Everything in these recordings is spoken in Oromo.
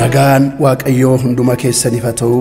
Nagaan Waaqayyoo hunduma keessaniif haa ta'u.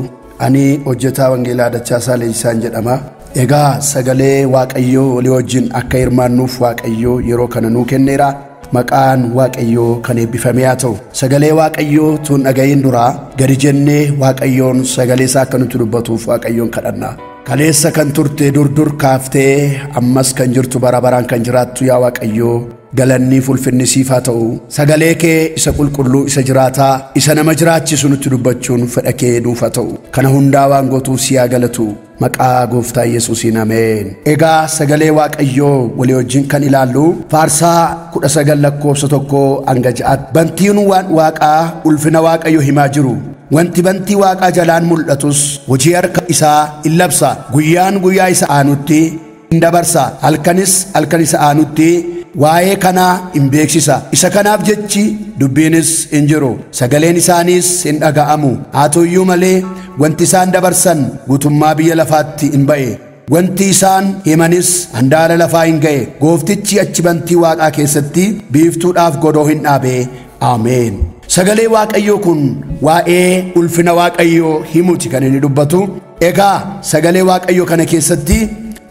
Ani hojjetaa Wangeelaa Dachaasaa Leenjisaan jedhama. Egaa sagalee Waaqayyoo walii wajjin akka hirmaannuuf Waaqayyoo yeroo kana nuu kenneera. Maqaan Waaqayyoo kan eebbifame haa ta'u. Sagalee Waaqayyoo tun dhaga'iin duraa gadi jennee Waaqayyoon sagalee isaa akka nutti dubbatuuf Waaqayyoon kadhanna. Kaleessa kan turte dur kaaftee ammas kan jirtu bara baraan kan jiraattu yaa Waaqayyoo galanni fulfinni siif haa ta'u. Sagalee kee isa qulqulluu isa jiraataa isa nama jiraachisu nutti dubbachuun fedha kee nuuf haa ta'u. Kana hundaa waan gootuuf si haa galatu. Maqaa Gooftaa Yesuusiin ameen. Egaa sagalee Waaqayyoo walii wajjin kan ilaallu Faarsaa 19 lakkoofsa 1 hanga 6. Bantiin waan Waaqaa ulfina Waaqayyo himaa jiru. Wanti bantii Waaqaa jalaan mul'atus hojii harka isaa in labsa. Guyyaan guyyaa isa aanutti in dabarsa. Halkanis halkan isa aanutti waa'ee kanaa in beeksisa. Isa kanaaf jechi dubbiinis hin jiru. Sagaleen isaaniis hin dhaga'amu. Haa ta'uyyuu malee wanti isaan dabarsan guutummaa biyya lafaatti hin ba'e. Wanti isaan himanis handaara lafaa hin ga'e. Gooftichi achi bantii Waaqaa keessatti biiftuudhaaf godoo hin dhaabe. Ameen. Sagalee Waaqayyoo kun waa'ee ulfina Waaqayyoo himuuti kan inni dubbatu. Egaa sagalee Waaqayyoo kana keessatti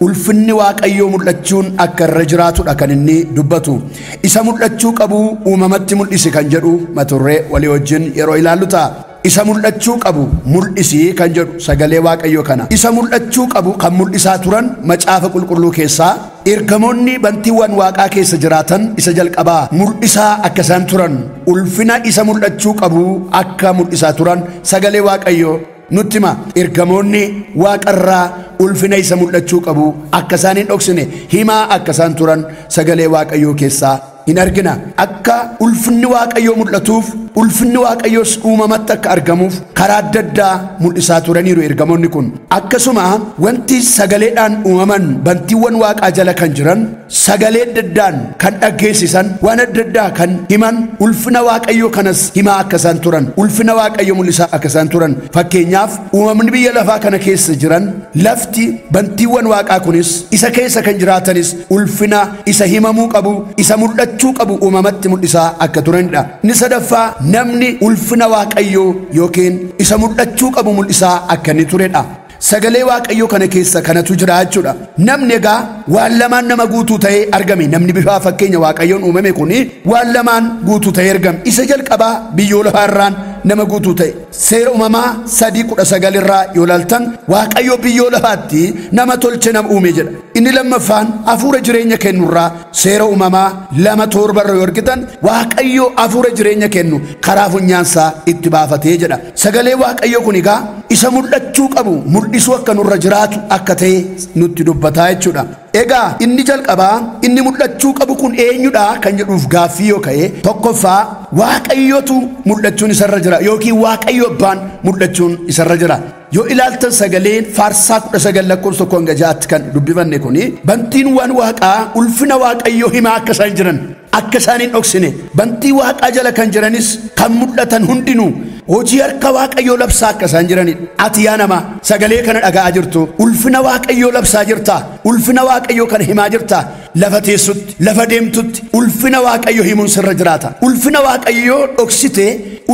ulfinni Waaqayyoo mul'achuun akka irra jiraatudha kan inni dubbatu. Isa mul'achuu qabu uumamatti mul'isi kan jedhu maturree walii wajjin yeroo ilaallu ta'a. Isa mul'achuu qabu mul'isi kan jedhu sagalee Waaqayyoo kana. Isa mul'achuu qabu kan mul'isaa turan macaafa qulqulluu keessaa ergamoonni bantiiwwan Waaqaa keessa jiraatan isa jalqabaa mul'isaa akka isaan turan ulfina isa mul'achuu qabu akka mul'isaa turan sagalee Waaqayyoo nutti hima. Ergamoonni Waaqarraa ulfina isa mul'achuu qabu akka isaan hin dhoksine himaa akka isaan turan sagalee Waaqayyoo keessaa hin argina. Akka ulfinni Waaqayyoo mul'atuuf ulfinni Waaqayyoos uumamatti akka argamuuf karaa adda addaa mul'isaa turaniiru ergamoonni kun. Akkasuma wanti sagaleedhaan uumaman bantiiwwan Waaqaa jala kan jiran sagalee adda addaan kan dhaggeessisan waan adda addaa kan himan ulfina Waaqayyoo kanas himaa akka isaan turan ulfina Waaqayyoo mul'isaa akka isaan turan. Fakkeenyaaf uumamni biyya lafaa kana keessa jiran lafti bantiiwwan Waaqaa kunis isa keessa kan jiraatanis ulfina isa himamuu qabu isa mul'achuu qabu uumamatti mul'isaa akka turanidha. Inni sadaffaa namni ulfina Waaqayyoo yookiin isa mul'achuu qabu mul'isaa akka inni turedha. Sagalee Waaqayyoo kana keessa kanatu jira jechuudha. Namni egaa waan lamaan nama guutuu ta'ee argame. Namni bifa fakkeenya Waaqayyoon uumame kun waan lamaan guutuu ta'ee argame. Isa jalqabaa biyyoo lafaarraan nama guutuu ta'e. Seera uumamaa 3:19 irraa yoo ilaaltan Waaqayyo biyyoo lafaatti nama tolche nama uume jedha. Inni lammaffaan hafuura jireenya kennurraa seera uumamaa 2:7 irra yoo argitan Waaqayyo hafuura jireenya kennu karaa funyaansaa itti baafatee jedha. Sagalee Waaqayyo kun egaa isa mul'achuu qabu mul'isuu akka nurra jiraatu akka ta'e nutti dubbataa jechuudha. Egaa inni jalqabaa inni mul'achuu qabu kun eenyudha kan jedhuuf gaaffii yoo ka'e tokkoffaa Waaqayyotu mul'achuun isarra jira yookiin Waaqayyo abbaan mul'achuun isarra jira. Yoo ilaaltan sagaleen Faarsaa 19 lakkoofsa 1 hanga 6 kan dubbifanne kuni bantiin waan Waaqaa ulfina Waaqayyoo himaa akka isaan jiran akka isaan hin dhoksine bantii Waaqaa jala kan jiranis kan mul'atan hundinuu hojii harka Waaqayyoo labsaa akka isaan jiranidha. Ati yaa nama sagalee kana dhaga'aa jirtu ulfina Waaqayyoo labsaa jirta, ulfina Waaqayyoo kana himaa jirta. Lafa teessutti, lafa deemtutti ulfina Waaqayyoo himuun sirra jiraata. Ulfina Waaqayyoo dhoksite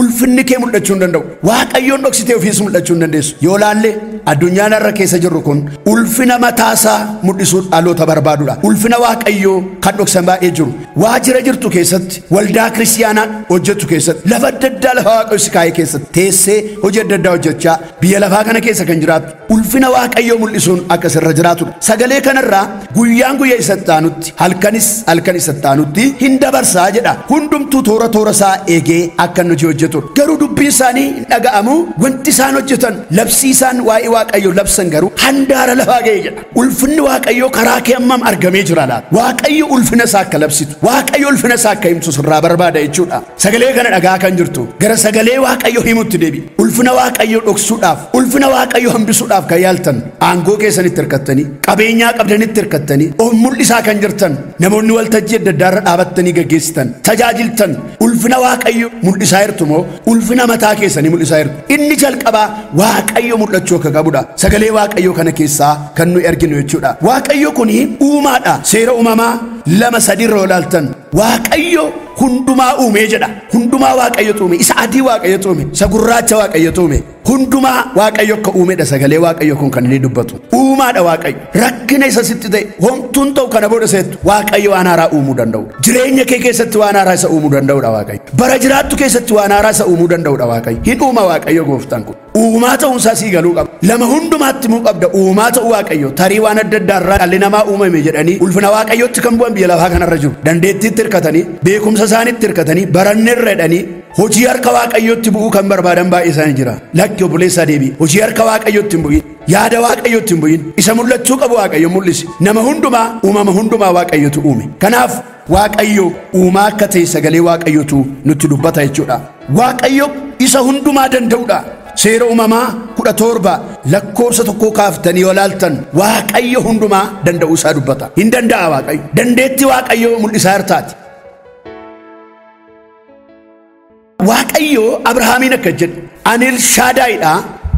ulfinni kee mul'achuu hin danda'u. Waaqayyoon dhoksitee ofiis mul'achuu hin dandeessu. Yoo laalle addunyaan har'a keessa jirru kun ulfina mataasaa mul'isuu dhaloota barbaadudha. Ulfina Waaqayyoo kan dhoksan baay'ee jiru. Waajjira jirtu keessatti, waldaa kiristiyaanaa hojjettu keessatti, lafa adda addaa lafa Waaqayyo si kaa'e keessatti teessee hojii adda addaa hojjechaa biyya lafaa kana keessa kan jiraattu ulfina Waaqayyoo mul'isuun akka sirra jiraatudha. Sagalee kanarraa guyyaan guyyaa isa aanutti, halkanis halkan isa aanutti hin dabarsaa jedha. Hundumtuu toora toora isaa eegee akka inni hojii hojjetudha. Garuu dubbiin isaanii hin dhaga'amu. Wanti isaan hojjetan labsii isaan waa'ee Waaqayyoo labsan garuu handaara lafaa ga'e jedha. Ulfinni Waaqayyoo karaa kee hammam argamee jira laata? Waaqayyo ulfina isaa akka labsitu, Waaqayyo ulfina isaa akka himtu sirraa barbaada jechuudha. Sagalee kana dhagaa kan jirtu gara sagalee Waaqayyoo himutti deebi. Ulfina Waaqayyoo dhoksuudhaaf, ulfina Waaqayyoo hambisuudhaaf kan yaaltan, aangoo keessanitti hirkattanii, qabeenyaa qabdanitti hirkattanii, of mul'isaa kan jirtan, namoonni waltajjii adda addaa irra dhaabattanii gaggeessitan, tajaajiltan, ulfina Waaqayyoo mul'isaa jirtu moo ulfina mataa keessanii mul'isaa jirtu? Inni jalqabaa Waaqayyo mul'achuu akka qabudha. Sagalee Waaqayyoo kana keessaa kan nuyi arginu jechuudha. Waaqayyo kun uumaadha. Seera uumamaa 2:3 irra ilaaltan Waaqayyo hundumaa uumee jedha. Hundumaa Waaqayyo uume. Isa adii Waaqayyo uume, isa gurraacha Waaqayyo uume. Hundumaa Waaqayyo akka uumedha sagalee Waaqayyo kun kan inni dubbatu. Uumaadha Waaqayyo. Rakkina isa sitti ta'e homtuun ta'u kana booda seettu Waaqayyo waan haaraa uumuu danda'u. Jireenya kee keessatti waan haaraa isa uumuu danda'udha Waaqayyo. Bara jiraattu keessatti waan haaraa isa uumuu danda'udha Waaqayyo. Hin uuma Waaqayyo gooftaan kun. Uumaa ta'uunsaa sii galuu qaba. Lama hundumaatti himuu qabda. Uumaa ta'uu Waaqayyo. Tarii waan adda addaa irraa dhalli namaa uumame jedhanii ulfina Waaqayyootti kan bu'an biyya lafaa kanarra jiru. Dandeettiitti hirkatanii, beekumsa isaaniitti hirkatanii, baranneerra jedhanii hojii harka Waaqayyootti bu'uu kan barbaadan baay'ee isaanii jira. Lakki obboleessaa deebii. Hojii harka Waaqayyootti hin bu'in. Yaada Waaqayyootti hin bu'in. Isa mul'achuu qabu Waaqayyo mul'isi. Nama hundumaa, uumama hundumaa Waaqayyotu uume. Kanaaf Waaqayyo uumaa akka ta'e sagalee Waaqayyootu nutti dubbata jechuudha. Waaqayyo isa hundumaa danda'udha. Seera uumamaa 17 lakkoofsa 1 kaaftanii yoo ilaaltan Waaqayyo hundumaa danda'uu isaa dubbata. Hin danda'a Waaqayyo. Dandeettii Waaqayyo mul'isaa jirtaati. Waaqayyo Abrahaamiin akka jedhe, ani Elshaadaayidha,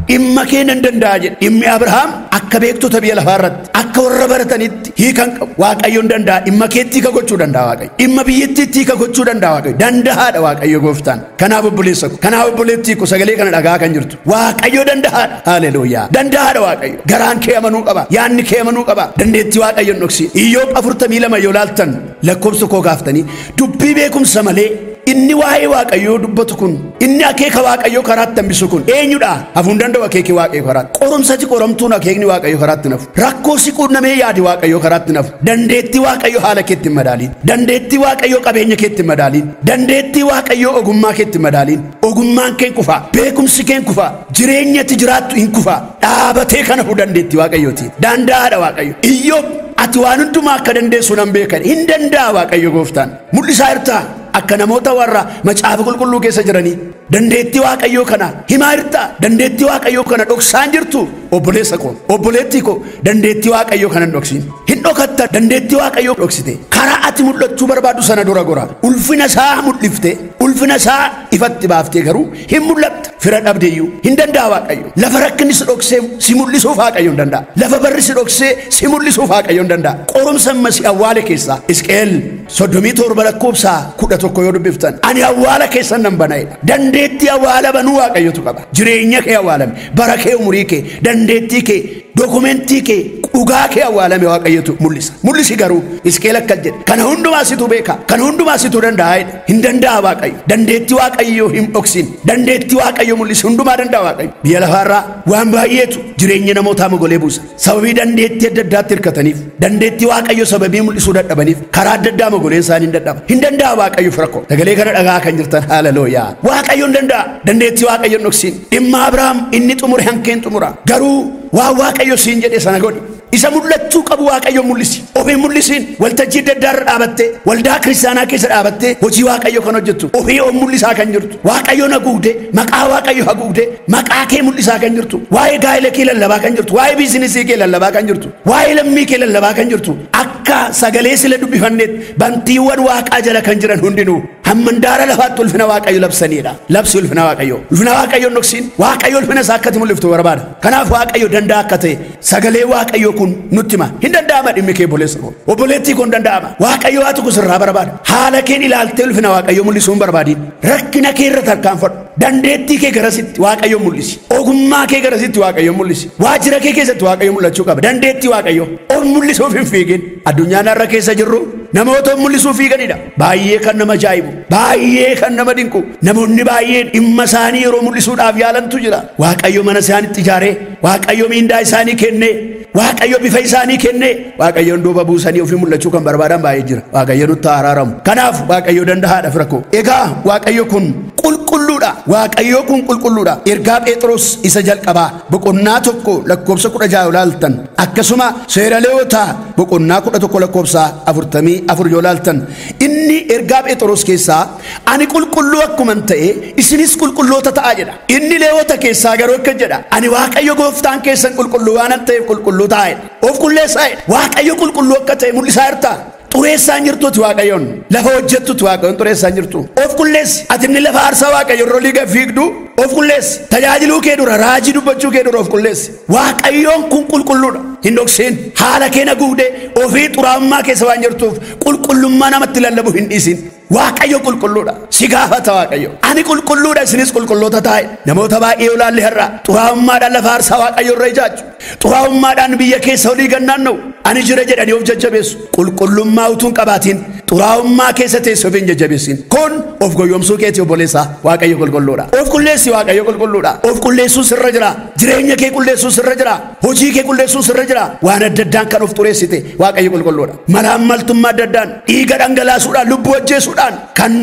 dhimma kee nan danda'a jedhe. Dhimmi Abrahaam akka beektota biyya lafaa irratti, akka warra baratanitti hiikan qabu. Waaqayyo hin danda'a. Dhimma keetti hiika gochuu danda'a Waaqayyo. Dhimma biyyattiitti hiika gochuu danda'a Waaqayyo. Danda'aadha Waaqayyo gooftaan. Kanaaf obboleessa ko, kanaaf obboleettii ko, sagalee kana dhagaa kan jirtu Waaqayyo danda'aadha. Haleluuyaa. Danda'aadha Waaqayyo. Garaan kee amanuu qaba. Yaadni kee amanuu qaba. Dandeettii Waaqayyo hin dhoksin. Iyyoob 42 yoo ilaaltan lakkoofsa koo gaaftanii dubbii beekumsa malee inni waa'ee Waaqayyoo dubbatu kun, inni akeeka Waaqayyoo karaatti hambisu kun eenyudha? Hafuu hin danda'u akeeki Waaqayyoo karaatti. Qorumsati qoramtuun akeekni Waaqayyoo karaatti nafu. Rakkoo si quunnamee yaadi Waaqayyoo karaatti nafu. Dandeettii Waaqayyoo haala keetti hin madaaliin. Dandeettii Waaqayyoo qabeenya keetti hin madaaliin. Dandeettii Waaqayyoo ogummaa keetti hin madaaliin. Ogummaan kee kufa, beekumsi kee kufa, jireenyatti jiraattu hin kufa. Dhaabatee kana hafu dandeettii Waaqayyooti. Danda'aadha Waaqayyo. Iyyoob ati waan hundumaa akka dandeessu nan beekan. Hin danda'a Waaqayyo gooftaan. Mul'isaa jirtaa? Akka namoota warra macaafa qulqulluu keessa jiranii dandeettii Waaqayyoo kana himaa jirtaa? Dandeettii Waaqayyoo kana dhoksaan jirtu? Obboleessa koo, obboleettii koo, dandeettii Waaqayyoo kana hin dhoksin. Hin dhokatta. Dandeettii Waaqayyoo dhoksite. Karaa ati mul'achuu barbaaddu sana dura gora. Ulfina isaa mul'ifte, ulfina isaa ifatti baaftee garuu hin mul'atta. Fira dhabdeeyyuu hin danda'a Waaqayyo. Lafa rakkinni si dhoksee si mul'isuuf Waaqayyo hin danda'a. Lafa barri si dhoksee si mul'isuuf Waaqayyo hin danda'a. Qorumsa amma si awwaale keessaa Hisqi'eel 37 lakkoofsa 11 yoo dubbiftan, ani awwaala keessan nan bana jedha. Dandeettii awwaala banuu Waaqayyotu qaba. Jireenya kee awwaalame, bara kee, umurii kee, dandeettii kee, dokumentii kee, dhugaa kee awwaalame Waaqayyotu mul'isa. Mul'isi garuu Hisqi'eel akkas jedhe, kana hundumaa situ beeka, kana hundumaa situ danda'a jedhe. Hin danda'a Waaqayyo. Dandeettii Waaqayyoo hin dhoksin. Dandeettii Waaqayyoo mul'isi. Hundumaa danda'a Waaqayyo. Biyya lafaarraa waan baay'eetu jireenya namootaa mogolee buusa. Sababii dandeettii adda addaatti hirkataniif, dandeettii Waaqayyoo sababii mul'isuu dadhabaniif karaa adda addaa mogoleen isaanii hin dadhaba. Hin danda'a Waaqayyo fira koo. Sagalee kana dhagaa kan jirtan haleluuyaa. Waaqayyo hin danda'a. Dandeettii Waaqayyoo hin dhoksin. Dhimma Abrahaam inni xumure hankeen xumura. Garuu waan Waaqayyo siin jedhe sana godhi. Isa mul'achuu qabu Waaqayyo mul'isi. Ofii mul'isiin. Waltajjii adda addaa irra dhaabattee, waldaa kiristaanaa keessa dhaabattee hojii Waaqayyo kan hojjettu, ofii of mul'isaa kan jirtu, Waaqayyoon haguugdee, maqaa Waaqayyo haguugdee, maqaa kee mul'isaa kan jirtu, waa'ee gaa'ela kee lallabaa kan jirtu, waa'ee biizinesii kee lallabaa kan jirtu, waa'ee lammii kee lallabaa kan jirtu, akka sagalee sila dubbifanneetti bantiiwwan Waaqaa jala kan jiran hundinuu hamma handaara lafaatti ulfina Waaqayyo labsaniidha. Labsi ulfina Waaqayyo. Ulfina Waaqayyo hin dhoksin. Waaqayyo ulfina isaa akkatti mul'iftu barbaada. Kanaaf Waaqayyo danda'a akka ta'e sagalee Waaqayyo kun nutti hima. Hin danda'ama dhimmi kee obboleessa koo. Obboleettii koo hin danda'ama. Waaqayyo haa tokko sirraa barbaada. Haala keen ilaaltee ulfina Waaqayyo mul'isuu hin barbaadin. Rakkina kee irra tarkaanfadhu. Dandeettii kee garasitti Waaqayyo mul'isi. Ogummaa kee garasitti Waaqayyo mul'isi. Waajjira kee keessatti Waaqayyo mul'achuu qaba. Dandeettii Waaqayyo of mul'isuuf hin fiigin. Addunyaan har'a keessa jirru namoota of mul'isuuf fiiganidha. Baay'ee kan nama ajaa'ibu, baay'ee kan nama dinqu, namoonni baay'een dhimma isaanii yeroo mul'isuudhaaf yaalantu jira. Waaqayyo mana isaaniitti ijaaree, Waaqayyo miindaa isaanii kennee, Waaqayyo bifa isaanii kennee, Waaqayyoon duuba buusanii ofii mul'achuu kan barbaadan baay'ee jira. Waaqayyo nutti haa araaramu. Kanaaf Waaqayyo danda'aadha fira koo. Egaa Waaqayyo kun qulqulluudha. qulqulluudha. Waaqayyo kun qulqulluudha. Ergaa Phexros isa jalqabaa boqonnaa 1 lakkoofsa 16 yoo laaltan, akkasuma seera Leewotaa boqonnaa 11 lakkoofsa 44 yoo laaltan, inni ergaa Phexros keessaa ani qulqulluu akkuman ta'e isinis qulqulloota ta'aa jedha. Inni Leewota keessaa garuu akka jedha, ani Waaqayyo gooftaan keessan qulqulluu waanan ta'eef qulqulluu ta'aa jedha. Of qulleessaa jedha. Waaqayyo qulqulluu akka ta'e mul'isaa jirta. Xureessaan jirtuuti Waaqayyoon. Lafa hojjettuuti Waaqayyoon xureessaan jirtu. Of qulleessi. Ati inni lafa aarsaa Waaqayyo irra olii gad fiigdu of qulleessi. Tajaajiluu kee dura, raajii dubbachuu kee dura of qulleessi. Waaqayyoon kun qulqulluudha. Hin dhoksin. Haala kee naguudee ofii xuraa'ummaa keessa waan jirtuuf qulqullummaa namatti lallabu hin dhiisin. Waaqayyo qulqulluudha. Si gaafata Waaqayyo. Ani qulqulluudha, isinis qulqulloota taa'e. Namoota baay'ee olaalli har'a xuraa'ummaadhaan lafa aarsaa Waaqayyo irra ijaaju. Xuraa'ummaadhaan biyya keessa olii gad naanna'u. Ani jira jedhanii of jajjabeessu. Qulqullummaa utuu hin qabaatin xuraa'ummaa keessa teessee of hin jajjabeessin. Kun of goyyomsuu keeti obboleessaa. Waaqayyo qulqulluudha. Of qulleessi, Waaqayyo qulqulluudha. Of qulleessuun sirra jira. Jireenya kee qulleessuun sirra jira. Hojii kee qulleessuun sirra jira. Waan adda addaan kan of xureessite Waaqayyo qulqulluudha. Malaammaltummaa adda addaan, dhiiga dhangalaasuudhaan, lubbuu ajjeesuudhaan kan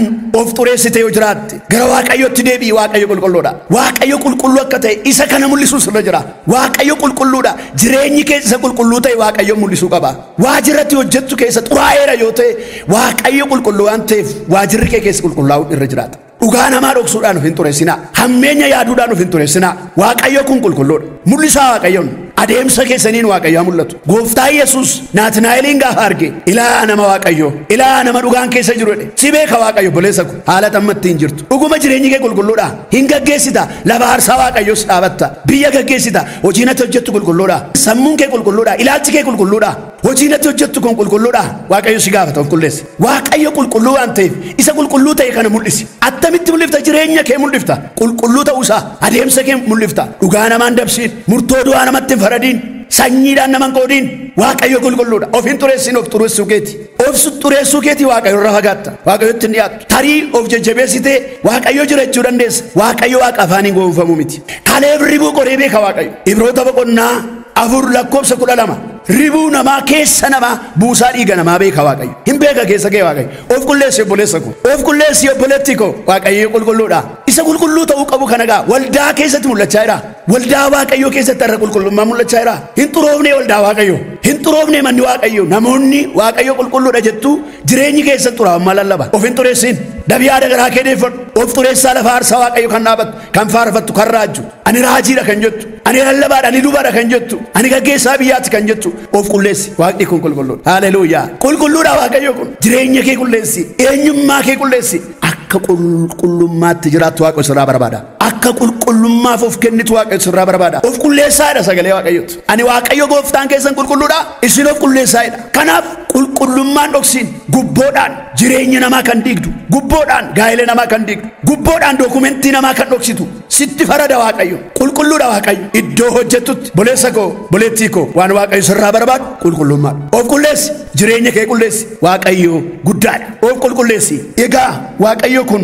of xureessite yoo jiraatte gara Waaqayyotti deebi'i. Waaqayyo qulqulluudha. Waaqayyo qulqulluu akka ta'e isa kana mul'isuun sirra jira. Waaqayyo qulqulluudha. Jireenyi kee isa qulqulluu ta'e Waaqayyo mul'isuu qaba. Waajjiratti hojjettu keessa xuraa'eera yoo ta'e Waaqayyo qulqulluu waan ta'eef waajjirri kee keessa qulqullaa'uun irra jiraata. Dhugaa namaa dhoksuudhaan of hin xureessinaa. Hammeenya yaaduudhaan of hin xureessinaa. Waaqayyo kun qulqulluudha. Mul'isaa Waaqayyoon. Adeemsa keessaniin Waaqayyo haa mul'atu. Gooftaa Yesuus Naatnaa'eliin gaafa arge, ilaa nama Waaqayyo, ilaa nama dhugaan keessa jiru jedhe. Si beeka Waaqayyo obboleessa ko, haala ammatti hin jirtu. Dhuguma jireenyi kee qulqulluudha. Hin gaggeessita. Lafa aarsaa Waaqayyoos dhaabatta. Biyya gaggeessita. Hojiin ati hojjettu qulqulluudha. Sammuun kee qulqulluudha. Ilaalchi kee qulqulluudha. Hojiin ati hojjettu kun qulqulluudha. Waaqayyo si gaafata, of qulleessi. Waaqayyo qulqulluu waan ta'eef isa qulqulluu ta'e kana mul'isi. Attamitti mul'ifta? Jireenya kee mul'ifta. Qulqulluu ta'uusaa adeemsa kee mul'ifta. Dhugaa namaan dabsiin, murtoo du'aa namatti hin faradiin, sanyiidhaan nama hin qoodiin. Waaqayyo qulqulluudha. Of hin xureessin, of xureessuu keeti. Of xureessuu keeti Waaqayyo irraa fagaatta. Waaqayyotti hin dhiyaattu. Tarii of jajjabeessitee Waaqayyo jira jechuu dandeessa. Waaqayyo Waaqa afaaniin gowwoomfamuu miti. Kaleef ribuu qoree beeka Waaqayyo. Ibroota boqonnaa 4 lakkoofsa 12. Ribuu namaa keessa namaa buusaa dhiiga namaa beeka Waaqayyo. Hin beeka keessa kee Waaqayyo. Of qulleessi obboleessa koo. Of qulleessi obboleettii koo. Waaqayyo qulqulluudha. Isa qulqulluu ta'uu qabu kana gaa waldaa keessatti mul'achaa jira. Waldaa Waaqayyoo keessatti har'a qulqullummaa mul'achaa jira. Hin xuroofne waldaa Waaqayyoo. Hin xuroofne manni Waaqayyoo. Namoonni Waaqayyo qulqulluudha jettu jireenyi keessatti xuraa'ummaa lallaba. Of hin xureessin. Dabii yaada garaa kee deeffadhu. Of xureessaa lafa aarsaa Waaqayyo kan dhaabattu, kan faarfattu, kan raajju. Ani raajiidha kan jettu, ani lallabaadha, ani lubaadha kan jettu, ani gaggeessaa biyyaati kan jettu. Of qulleessi. Waaqni kun qulqulluudha. Haleluuyaa. Qulqulluudha Waaqayyo kun. Jireenya kee qulleessi. Eenyummaa kee qulleessi. Akka qulqullummaatti jiraattu Waaqayyo sirraa barbaada. Akka qulqullummaaf of kennitu Waaqayyo sirraa barbaada. Of qulleessaadha sagalee Waaqayyooti. Ani Waaqayyo gooftaan keessan qulqulluudha, isin of qulleessaadha. Kanaaf qulqullummaan dhoksiin gubboodhaan jireenya namaa kan diigdu, gubboodhaan gaa'ela namaa kan diigdu, gubboodhaan dookumentii namaa kan dhoksitu sitti farada Waaqayyo. Qulqulluudha Waaqayyo. Iddoo hojjettutti boleessa koo, boleettii koo, waan Waaqayyo sirraa barbaadu qulqullummaadha. Of qulleessi. Jireenya kee qulleessi. Waaqayyo guddaadha. Of qulqulleessi. Egaa Waaqayyo kun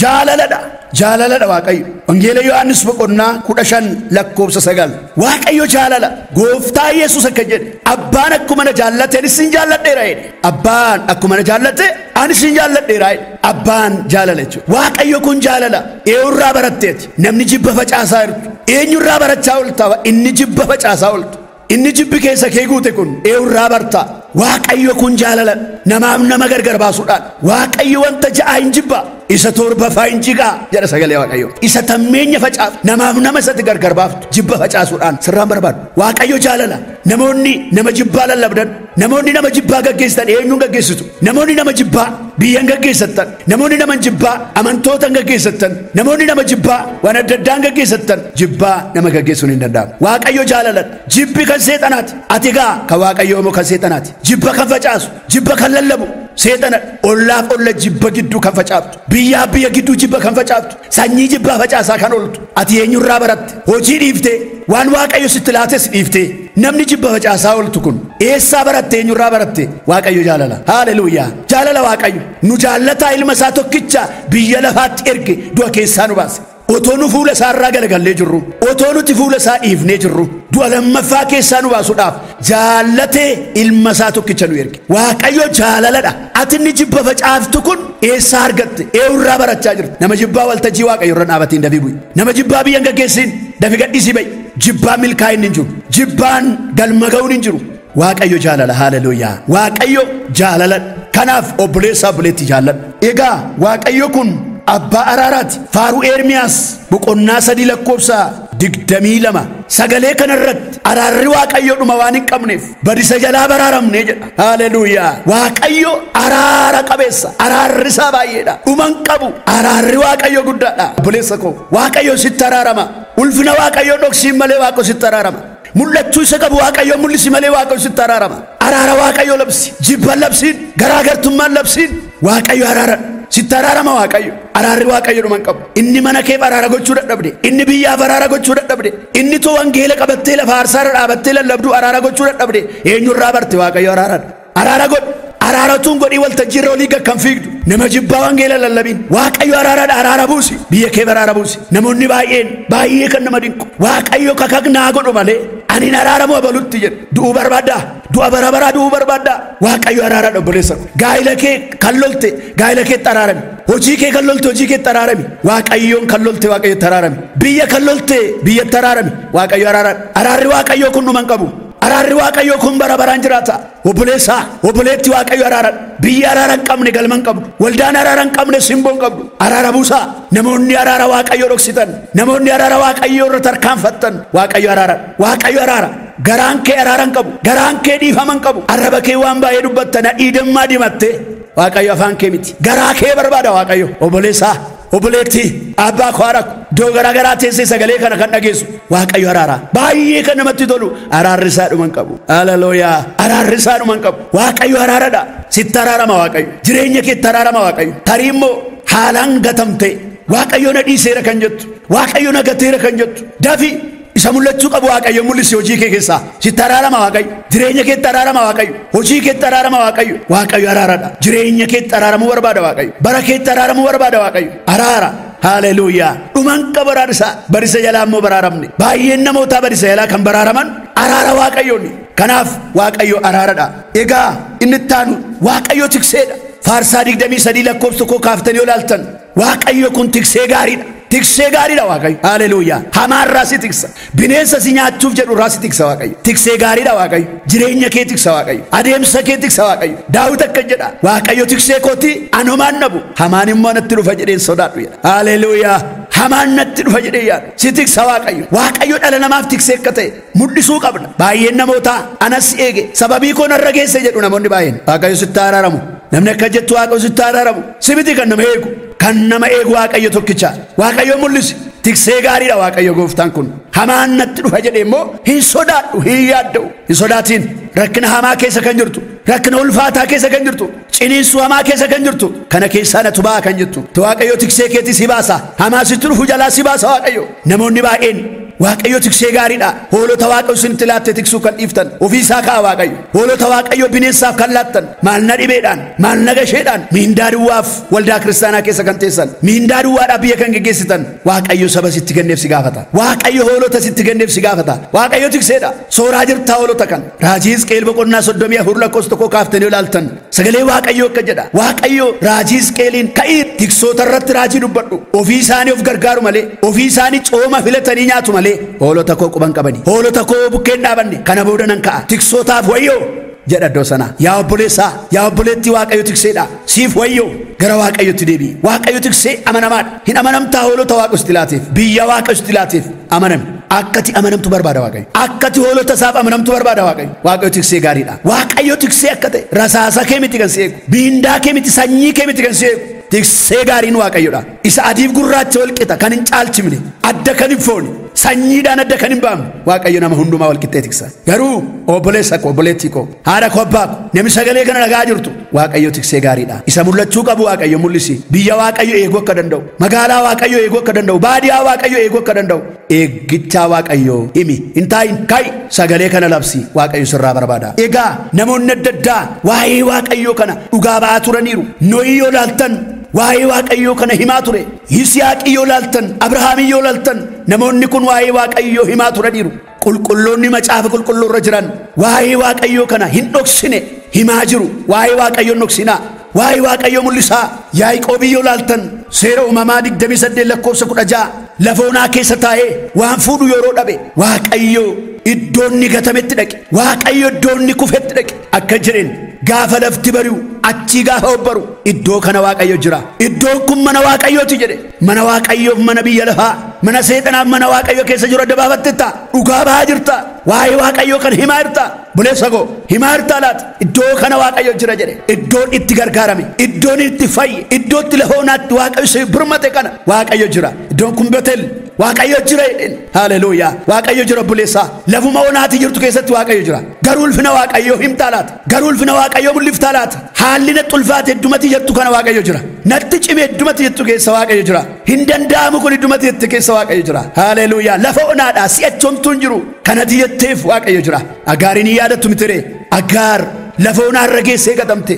jaalaladha. Jaalaladha Waaqayyo. Wangeela Yohaannis boqonnaa 15 lakkoofsa 9. Waaqayyo jaalala. Gooftaa Yesuus akka jedhe, abbaan akkuma na jaallate anis sin jaalladheera jedhe. Abbaan akkuma na jaallate anis sin jaalladheera jedhe. Abbaan jaalala jechuudha. Waaqayyo kun jaalala. Eenyurraa baratteeti? Namni jibba facaasaa jirtu. Eenyurraa barachaa oolta? Inni jibba facaasaa ooltu. Inni jibbi keessa kee guute kun eenyurraa barta? Waaqayyo kun jaalala. Namaaf nama gargar baasuudhaan. Waaqayyo wanta ja'a hin jibba. Isa torbaffaa hin jigaa jedha sagalee Waaqayyo. Isa tammeenya facaafu, namaaf nama isatti gargar baaftu jibba facaasuudhaan sirraan barbaadu. Waaqayyo jaalala. Namoonni nama jibbaa lallabdan, namoonni nama jibbaa gaggeessitan eenyuun gaggeessitu? Namoonni nama jibbaa biyyan gaggeessattan, namoonni nama jibbaa amantoota gaggeessattan, namoonni nama jibbaa waan adda addaan gaggeessattan, jibbaa nama gaggeessuun hin danda'amu. Waaqayyo jaalala. Jibbi kan seexanaati. Ati egaa kan Waaqayyoo immoo kan seexanaati. Jibba kan facaasu, jibba kan lallabu seexana. Ollaaf olla jibba gidduu kan facaaftu, biyyaaf biyya gidduu jibba kan facaaftu, sanyii jibbaa facaasaa kan ooltu. Ati eenyurraa baratte? Hojii dhiiftee, waan Waaqayyo sitti laates dhiiftee, namni jibba facaasaa ooltu kun eessaa baratte? Eenyurraa baratte? Waaqayyo jaalala. Haleluuyaa. Jaalala Waaqayyo. Nu jaallataa ilma isaa tokkicha biyya lafaatti erge, du'a keessaa nu baase. Otoo nu fuula isaa irraa galagallee jirru, otoo nuti fuula isaa dhiifnee jirru, du'a lammaffaa keessaa nu baasuudhaaf Jaallatee ilma isaa tokkicha nu erge. Waaqayyo jaalaladha. Ati inni jibba facaaftu kun eessaa argatte? Eewurraa barachaa jirta? Nama jibbaa waltajjii Waaqayyo irra dhaabatiin dafii bu'i. Nama jibbaa biyya hin gaggeessin dafii gadhiisii ba'i. Jibbaan milkaa'inni hin jiru. Jibbaan galma ga'uun hin jiru. Waaqayyo jaalala. Haleluuyaa. Waaqayyo jaalaladha. Kanaaf obboleessaa obboleetti jaalladha. Egaa Waaqayyo kun abbaa araaraati. Faaruu Ermiyaas boqonnaa 3 lakkoofsa 22 sagalee kanarratti araarri Waaqayyo dhuma waan hin qabneef badisa jalaa baraaramne jedha. Haleluuyaa. Waaqayyo araara qabeessa. Araarri isaa baay'eedha. Dhuma hin qabu. Araarri Waaqayyo guddaadha. Obboleessa koo, Waaqayyo sitti araarama. Ulfina Waaqayyo dhoksiin malee Waaqayyo sitti araarama. Mul'achuu isa qabu Waaqayyo mul'isi malee Waaqayyo sitti araarama. Araara Waaqayyo labsi. Jibban labsiin, garaagartummaan labsiin. Waaqayyo araara. Sitti araarama Waaqayyo. Araarri Waaqayyo dhuma hin qabu. Inni mana keef araara gochuu dadhabde. Inni biyyaaf araara gochuu dadhabde. Inni too wangeela qabattee lafa aarsaarra dhaabattee lallabduu araara gochuu dadhabde. Eenyurraa barte? Waaqayyo araaradha. Araara godhi. Araaratuun godhii waltajjiirra olii gad kan fiigdu. Nama jibbaa wangeela lallabiin. Waaqayyo araaraadha. Araara buusi. Biyya keef araara buusi. Namoonni baay'een baay'ee kan nama dinqu. Waaqayyo kakaknaa godhu malee ani hin araaramu abalutti jedhu. Du'uu barbaaddaa? Du'a bara baraa du'uu barbaaddaa? Waaqayyo araaraadha obboleessa koo. Gaa'ila kee kan lolte gaa'ila keetti araarami. Hojii kee kan lolte hojii keetti araarami. Waaqayyoon kan lolte Waaqayyotti araarami. Biyya kan lolte biyyatti araarami. Waaqayyo araaraadha. Araarri Waaqayyoo kun dhuma hin qabu. Araarri Waaqayyoo kun bara baraan jiraata. Obboleessaa, obboleetti Waaqayyo araaradha. Biyya araara hin qabne galma hin qabdu. Waldaan araara hin qabne simboo hin qabdu. Araara buusaa. Namoonni araara Waaqayyoo dhoksitan, namoonni araara Waaqayyoo irra tarkaanfattan, Waaqayyo araaradha. Waaqayyo araara. Garaan kee araara hin qabu. Garaan kee dhiifama hin qabu. Arraba kee waan baay'ee dubbatta nadhii dammaa dimattee. Waaqayyo afaan kee miti. Garaa kee barbaada Waaqayyo. Obboleessaa, obboleetti, abbaa koo, haadha koo, iddoo garaa garaa teessee sagalee kana kan dhageessu Waaqayyo araara. Baay'ee kan namatti tolu araarri isaa dhuma hin qabu. Haleluuyaa. Araarri isaa dhuma hin qabu. Waaqayyo araaradha. Sitti araarama Waaqayyo. Jireenya keetti araarama Waaqayyo. Tarii immoo haalaan gatamte Waaqayyo na dhiiseera kan jettu, Waaqayyo na gateera kan jettu, dafi isa mul'achuu qabu Waaqayyo mul'isi hojii kee keessaa. Sitti araarama Waaqayyo. Jireenya keetti araarama Waaqayyo. Hojii keetti araarama Waaqayyo. Waaqayyo araaradha. Jireenya keetti araaramuu barbaada Waaqayyo. Bara keetti araaramuu barbaada Waaqayyo. Araara. Haleluuyaa. Dhuman qabu araarri isaa. Barisa jalaa immoo baraaramne. Baay'een namootaa barisa jalaa kan baraaraman araara Waaqayyooni. Kanaaf Waaqayyo araaradha. Egaa inni itti aanu Waaqayyo tikseedha. Faarsaa 23 lakkoofsa 1 kaaftanii olaaltan Waaqayyo kun tiksee gaariidha. Tiksee gaariidha Waaqayyo. Haleluuyaa. Hamaarraa si tiksa. Bineensa si nyaachuuf jedhu irraa si tiksa Waaqayyo. Tiksee gaariidha Waaqayyo. Jireenya kee tiksa Waaqayyo. Adeemsa kee tiksa Waaqayyo. Daawit akka jedha. Waaqayyo tiksee kooti anumaan dhabu. Hamaan immoo natti dhufa jedheen sodaadhu jedha. Haleluuyaa. Hamaan natti dhufa jedhee yaadu. Si tiksa Waaqayyo. Waaqayyo dhala namaaf tiksee akka ta'e mul'isuu qabna. Baay'een namootaa anas eege sababii koo narra geesse jedhu namoonni baay'een. Waaqayyo sitti araaramu. Namni akka jettu Waaqayyo sitti araaramu. Si miti kan nama eegu. Kan nama eegu Waaqayyo tokkicha. Waaqayyo mul'isi. Tiksee gaariidha Waaqayyo gooftaan kun. Hamaan natti dhufa jedhee immoo hin sodaadhu, hin yaadda'u. Hin sodaatiin. Rakkina hamaa keessa kan jirtu, rakkina ulfaataa keessa kan jirtu, ciniinsuu hamaa keessa kan jirtu, kana keessaa natu ba'a kan jettu. Waaqayyo tiksee keetii si baasa. Hamaa sitti dhufu jalaa si baasa Waaqayyo. Namoonni baay'een Waaqayyo tiksee gaariidha. Hoolota Waaqayyo isinitti laatte tiksuu kan dhiiftan ofii isaa ka'a Waaqayyo. Hoolota Waaqayyo bineensaaf kan laattan maal na dhibeedhaan, maal na gasheedhaan, miindaa duwwaaf waldaa kiristaanaa keessa kan teessan, miindaa duwwaadhaaf biyya kan geggeessitan, Waaqayyo saba sitti kenneef si gaafata. Waaqayyo hoolota sitti kenneef si gaafata. Waaqayyo tikseedha. Sooraa jirtaa hoolota kan. Raajii Hisqeel boqonnaa 34 lakkoofsa 1 kaaftanii ilaaltan sagalee Waaqayyo akka jedha. Waaqayyo raajii Hisqeeliin ka'ii tiksoota irratti raajii dubbadhu. Ofii isaanii of gargaaru malee, ofii isaanii cooma filatanii nyaatu malee hoolota koo quban qabani. Hoolota koo bukkeen dhaabanne. Kana booda nan ka'a. Tiksootaaf wayyoo jedha iddoo sana. Yaa obboleessaa, yaa obboleettii, Waaqayyo tikseedha. Siif wayyoo. Gara Waaqayyotti deebi'i. Waaqayyo tiksee amanamaadha. Hin amanamtaa hoolota Waaqayyo sitti laateef? Biyya Waaqayyo sitti laateef amanami. Akkati amanamtu barbaada Waaqayyo. Akkati hoolota isaaf amanamtu barbaada Waaqayyo. Waaqayyo tiksee gaariidha. Waaqayyo tiksee akka ta'e rasaasa kee miti kan si eegu. Miindaa kee miti, sanyii kee miti kan si eegu. Tiksee gaariin Waaqayyoodha. Isa adiif gurraacha wal qixa kan hin caalchifne, adda kan hin foone, sanyiidhaan adda kan hin baafne. Waaqayyo nama hundumaa wal qixxee tiksa. Garuu obboleessa koo, obboleettii koo, haadha koo, abbaa koo, namni sagalee kana dhagaa jirtu, Waaqayyo tiksee gaariidha. Isa mul'achuu qabu Waaqayyo mul'isi. Biyya Waaqayyo eeguu akka danda'u, magaalaa Waaqayyo eeguu akka danda'u, baadiyaa Waaqayyo eeguu akka danda'u, eeggichaa Waaqayyo himi. Hin taa'in, ka'i, sagalee kana labsi. Waaqayyo sirraa barbaada. Egaa namoonni adda addaa waa'ee Waaqayyoo kana dhugaa ba'aa turaniiru. Nohii yoo laaltan waa'ee Waaqayyoo kana himaa ture. Yisihaaqii yoo laaltan, Abrahaamii yoo laaltan, namoonni kun waa'ee Waaqayyoo himaa turaniiru. Qulqulloonni macaafa qulqulluu irra jiran waa'ee Waaqayyoo kana hin dhoksine himaa jiru. Waa'ee Waaqayyoo hin dhoksinaa, waa'ee Waaqayyoo mul'isaa. Yaaqoobii yoo laaltan seera uumamaa 28 lakkoofsa 16 lafa onaa keessa taa'ee waan fuudhu yeroo dhabe Waaqayyoo iddoo inni gatametti dhaqe, Waaqayyo iddoo inni kufetti dhaqe. Akka jedheen gaafa lafti bari'u achii gaafa obbaru iddoo kana Waaqayyo jira, iddoon kun mana Waaqayyooti jedhe. Mana Waaqayyoof mana biyya lafaa, mana seexanaaf mana Waaqayyo keessa jiru adda baafattetta, dhugaa bahaa jirta, waa'ee Waaqayyoo kan himaa jirta. Buleessa koo himaa jirtaa laata? Iddoo kana Waaqayyo jira jedhe. Iddoon itti gargaarame, iddoon itti fayye, iddoo itti lafa onaatti Waaqayyo si birmate kana Waaqayyo jira. Iddoon kun Betel, Waaqayyo jira jedheen. Haleluuyaa. Waaqayyo jira obboleessaa. Lafuma onaati jirtu keessatti Waaqayyo jira. Garuu ulfina Waaqayyoo himtaa laata? Garuu ulfina Waaqayyoo mul'iftaa laata? Haalli natti ulfaate heddumatti jettu kana Waaqayyo jira. Natti cime heddumatti jettu keessa Waaqayyo jira. Hin danda'amu kun heddumatti jettu keessa Waaqayyo jira. Haleluuyaa. Lafa onaadhaa si'achoomtuu hin jiru kanatti jetteef Waaqayyo jira. Agaariin hin yaadattu mitiree? Agaar lafa onaarra geessee gatamte,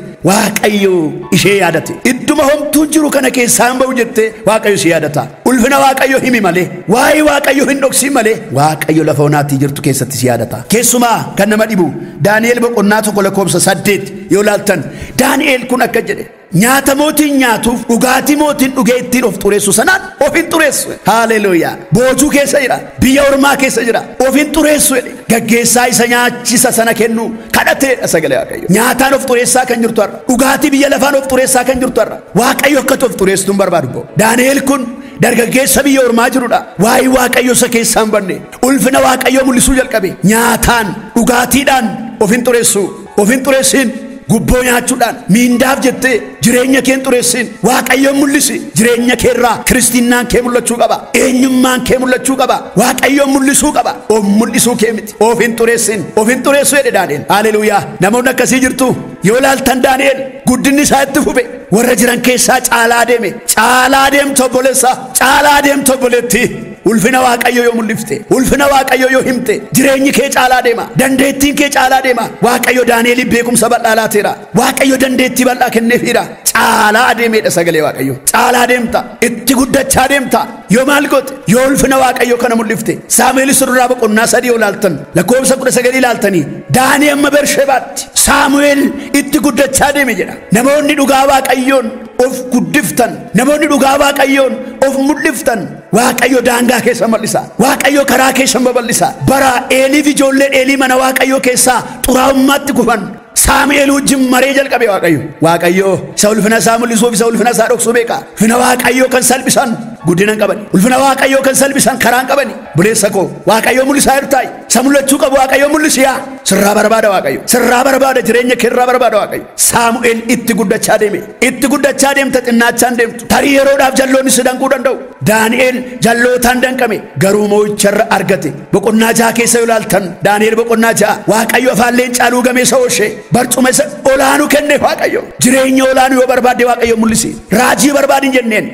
Waaqayyo ishee yaadate. Idduma homtuun jiru kana keessaa hin ba'u jettee Waaqayyo si yaadata. Ulfina Waaqayyo himi malee, waa'ee Waaqayyo hin dhoksin malee, Waaqayyo lafa onaatti jirtu keessatti si yaadata. Keessumaa kan nama dhibu Daani'el boqonnaa 1 lakkoofsa 8 yoo laaltan, Daani'el kun akka jedhe nyaata mootiin nyaatuuf dhugaatii mootiin dhugee ittiin of xureessu sanaan of hin xureessu. Haleluuyaa. Boojuu keessa jira, biyya ormaa keessa jira, of hin xureessu jedhe. Gaggeessaa isa nyaachisa sana kennu kadhateedha sagalee Waaqayyo. Nyaataan of xureessaa kan jirtu har'a, dhugaatii biyya lafaan of xureessaa kan jirtu har'a, Waaqayyo akkatu of xureessu hin barbaadu. Daani'el kun dargaggeessa biyya ormaa jirudha. Waa'ee Waaqayyo isa keessaa hin banne, ulfina Waaqayyo mul'isuu jalqabe. Nyaataan dhugaatiidhaan of hin xureessu, of hin xureessin. Gubboo nyaachuudhaan miindaaf jettee jireenya kee hin xureessin. Waaqayyoon mul'isi. Jireenya kee irraa kiristinnaan kee mul'achuu qaba, eenyummaan kee mul'achuu qaba, Waaqayyoon mul'isuu qaba. Of mul'isuu kee miti, of hin xureessin, of hin xureessu jedhe Daani'el. Haleluuyaa. Namoonni akkasii jirtu yoo laaltan Daani'el guddinni isaa itti fufe, warra jiran keessaa caalaa deeme. Caalaa deemtu obboleessa, caalaa deemtu obboleettii. Ulfina Waaqayyo yoo mul'ifte, ulfina Waaqayyo yoo himte, jireenyi kee caalaa deema, dandeettiin kee caalaa deema. Waaqayyo Daani'eliif beekumsa bal'aa laateera. Waaqayyo dandeettii bal'aa kenneefiira. Caalaa adeemeedha sagalee Waaqayyo. Caalaa deemta, itti guddachaa deemta. Yoo maal goote? Yoo ulfina Waaqayyo kana mul'ifte. Saamu'eel duraa boqonnaa 3 yoo laaltan lakkoofsa 19 ilaaltanii, Daanii amma Bershebaatti Saamu'eel itti guddachaa deeme jedha. Namoonni dhugaa Waaqayyoon of guddiftan, namoonni dhugaa Waaqayyoon of mul'iftan, Waaqayyo daangaa keessa mul'isa, Waaqayyo karaa keessa babal'isa. Bara Eeliif ijoolleen Eelii mana Waaqayyo keessaa xuraa'ummaatti kufan, Saamu'eel wajjin maree jalqabe Waaqayyo. Waaqayyo isa ulfina isaa mul'isuuf isa ulfina isaa dhoksuu beeka. Ulfina Waaqayyo kan salphisan guddina hin qabani. Ulfina Waaqayyo kan salphisan karaa hin qabani. Buleessa koo Waaqayyo mul'isaa jirtaayi. Isa mul'achuu qabu Waaqayyo mul'isiyaa. Sirraa barbaada Waaqayyo, sirraa barbaada, jireenya keerraa barbaada Waaqayyo. Saamu'eel itti guddachaa deeme. Itti guddachaa deemta, xinnaachaa hin deemtu. Tarii yeroodhaaf jalloonni si danquu danda'u. Daani'el jallootaan danqame, garuu moo'icharra argate. Boqonnaa 6 keessa yoo laaltan Daani'el boqonnaa 6 Waaqayyo afaan leencaa luugamee isa oolche, barcuma isa olaanuu kenne Waaqayyo. Jireenya olaanuu yoo barbaadde Waaqayyo mul'isi. Raajii barbaadin jenneen,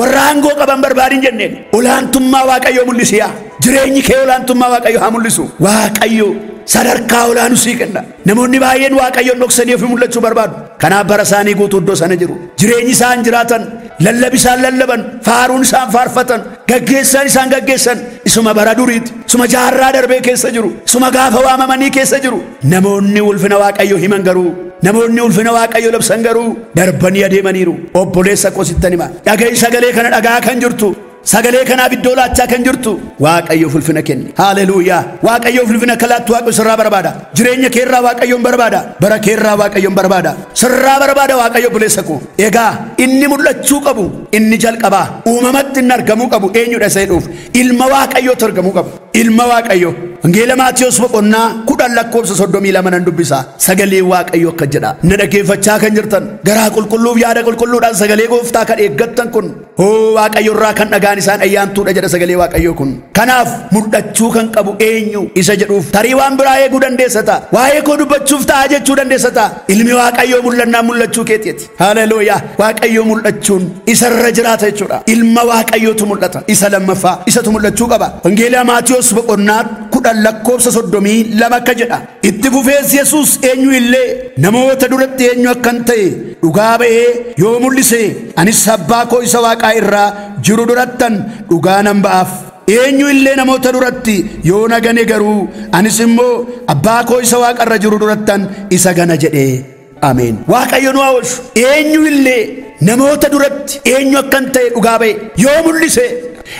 warra aangoo qaban barbaadin jenneen, olaantummaa Waaqayyo mul'isi. Yaa jireenyi kee olaantummaa Waaqayyo haa mul'isu. Waaqayyo sadarkaa olaanuu sii kenna. Namoonni baay'een Waaqayyoon dhoksanii ofii mul'achuu barbaadu. Kanaaf bara isaanii guutuu iddoo sana jiru. Jireenyi isaan jiraatan, lallabi isaan lallaban, faaruun isaan faarfatan, gaggeessaan isaan gaggeessan isuma bara duriiti, isuma jaarraa darbee keessa jiru, isuma gaafa waamamanii keessa jiru. Namoonni ulfina Waaqayyo himan garuu, namoonni ulfina Waaqayyo labsan garuu darbanii adeemaniiru. Obboleessa koo sittan hima, dhaga'i sagalee kana dhagaa kan jirtu, sagalee kanaaf iddoo laachaa kan jirtu, Waaqayyoof ulfina kenni. Haleluuyaa. Waaqayyoof ulfina akka laattu Waaqayyo sirraa barbaada. Jireenya keerraa Waaqayyoon barbaada. Bara keerraa Waaqayyoon barbaada. Sirraa barbaada Waaqayyo obboleessa koo. Egaa inni mul'achuu qabu, inni jalqabaa uumamatti inni argamuu qabu eenyudha isa jedhuuf, ilma Waaqayyootu argamuu qaba. Ilma Waaqayyo. Wangeela Maatiyos boqonnaa 10 lakkoofsa 32 nan dubbisa. Sagalee Waaqayyo akka jedha. Na dhaggeeffachaa kan jirtan, garaa qulqulluuf yaada qulqulluudhaan sagalee gooftaa kan eeggattan kun, hoo Waaqayyo irraa kan dhagaan isaan ayyaantuudha jedha sagalee Waaqayyoo kun. Kanaaf mul'achuu kan qabu eenyu isa jedhuuf, tarii waan biraa eeguu dandeessa ta'a. Waa'ee koo dubbachuuf ta'a jechuu dandeessa ta'a. Ilmi Waaqayyoo mul'annaan mul'achuu keetiiti. Haleluuyaa. Waaqayyoo mul'achuun isarra jiraata jechuudha. Ilma Waaqayyootu mul'ata. Isa lammaffaa isatu mul'achuu qaba. Wangeela Maatiyos boqonnaa 10 lakkoofsa 32 akka jedha. Itti fufees Yesuus eenyu illee namoota duratti eenyu akkan ta'e dhugaa ba'ee yoo mul'ise, anis abbaa koo isa waaqaa irraa jiru durattan dhugaa nan ba'aaf. Eenyu illee namoota duratti yoo na gane garuu anis immoo abbaa koo isa waaqarra jiru durattan isa gana jedhee. Ameen. Waaqayyo nu haa oolchu. Eenyu illee namoota duratti eenyu akkan ta'e dhugaa ba'e yoo mul'ise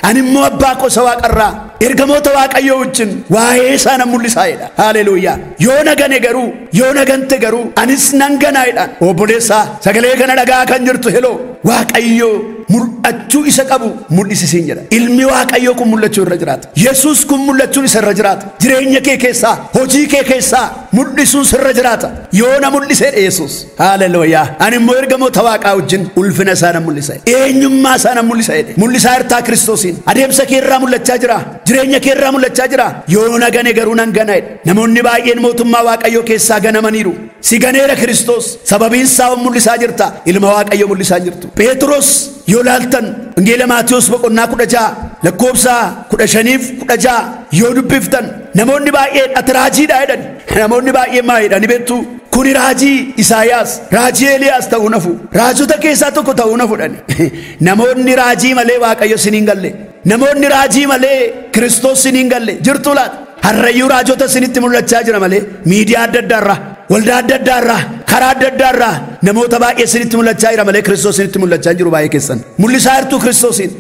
ani immoo abbaa koo isa waaqarraa ergamoota waaqayyoo wajjin waa'ee isaa nan mul'isaa jedha. Haleluuyaa. Yoo na gane garuu, yoo na gante garuu anis nan ganaa jedha. Obboleessaa, sagalee kana dhagaa kan jirtu heloo, Waaqayyoo mul'achuu isa qabu mul'isisiin jedha. Ilmi Waaqayyoo kun mul'achuu irra jiraata. Yesuus kun mul'achuun isa irra jiraata. Jireenya kee keessaa, hojii kee keessaa mul'isuun sirra jiraata. Yoo na mul'isedha Yesuus. Haleluuyaa. Ani immoo ergamoota waaqaa wajjin ulfina isaa nan mul'isa. Eenyummaa isaa nan mul'isa jedhe. Mul'isaa jirtaa Kiristoosiin. Adeemsa kee irraa mul'achaa jira. Jireenya kee irraa mul'achaa jira. Yoo na gane garuu nan gana jedhe. Namoonni baay'een mootummaa Waaqayyoo keessaa ganamaniiru. Si ganeera Kiristoos. Sababiin isaa mul'isaa jirta. Ilma Waaqayyoo mul'isaa jirtu. Phexros yoo laaltan Wangeela Maatiyos boqonnaa 16 lakkoofsa 15 16 yoo dubbiftan namoonni baay'een ati raajiidha jedhan. Namoonni baay'een maa jedhani beektu? Kuni raajii Isaayaas, raajii Eeliyaas ta'uu nafu, raajota keessaa tokko ta'uu nafu jedhani. Namoonni raajii malee Waaqayyo siniin galle, namoonni raajii malee Kiristoos siniin galle jirtu laata? Harrayyuu raajota sinitti mul'achaa jira malee miidiyaa adda addaarraa, waldaa adda addaarraa, karaa adda addaarraa namoota baay'ee sinitti mul'achaa jira malee Kiristoos sinitti mul'achaa hin jiru. Baay'ee keessan mul'isaa jirtu Kiristoosiin.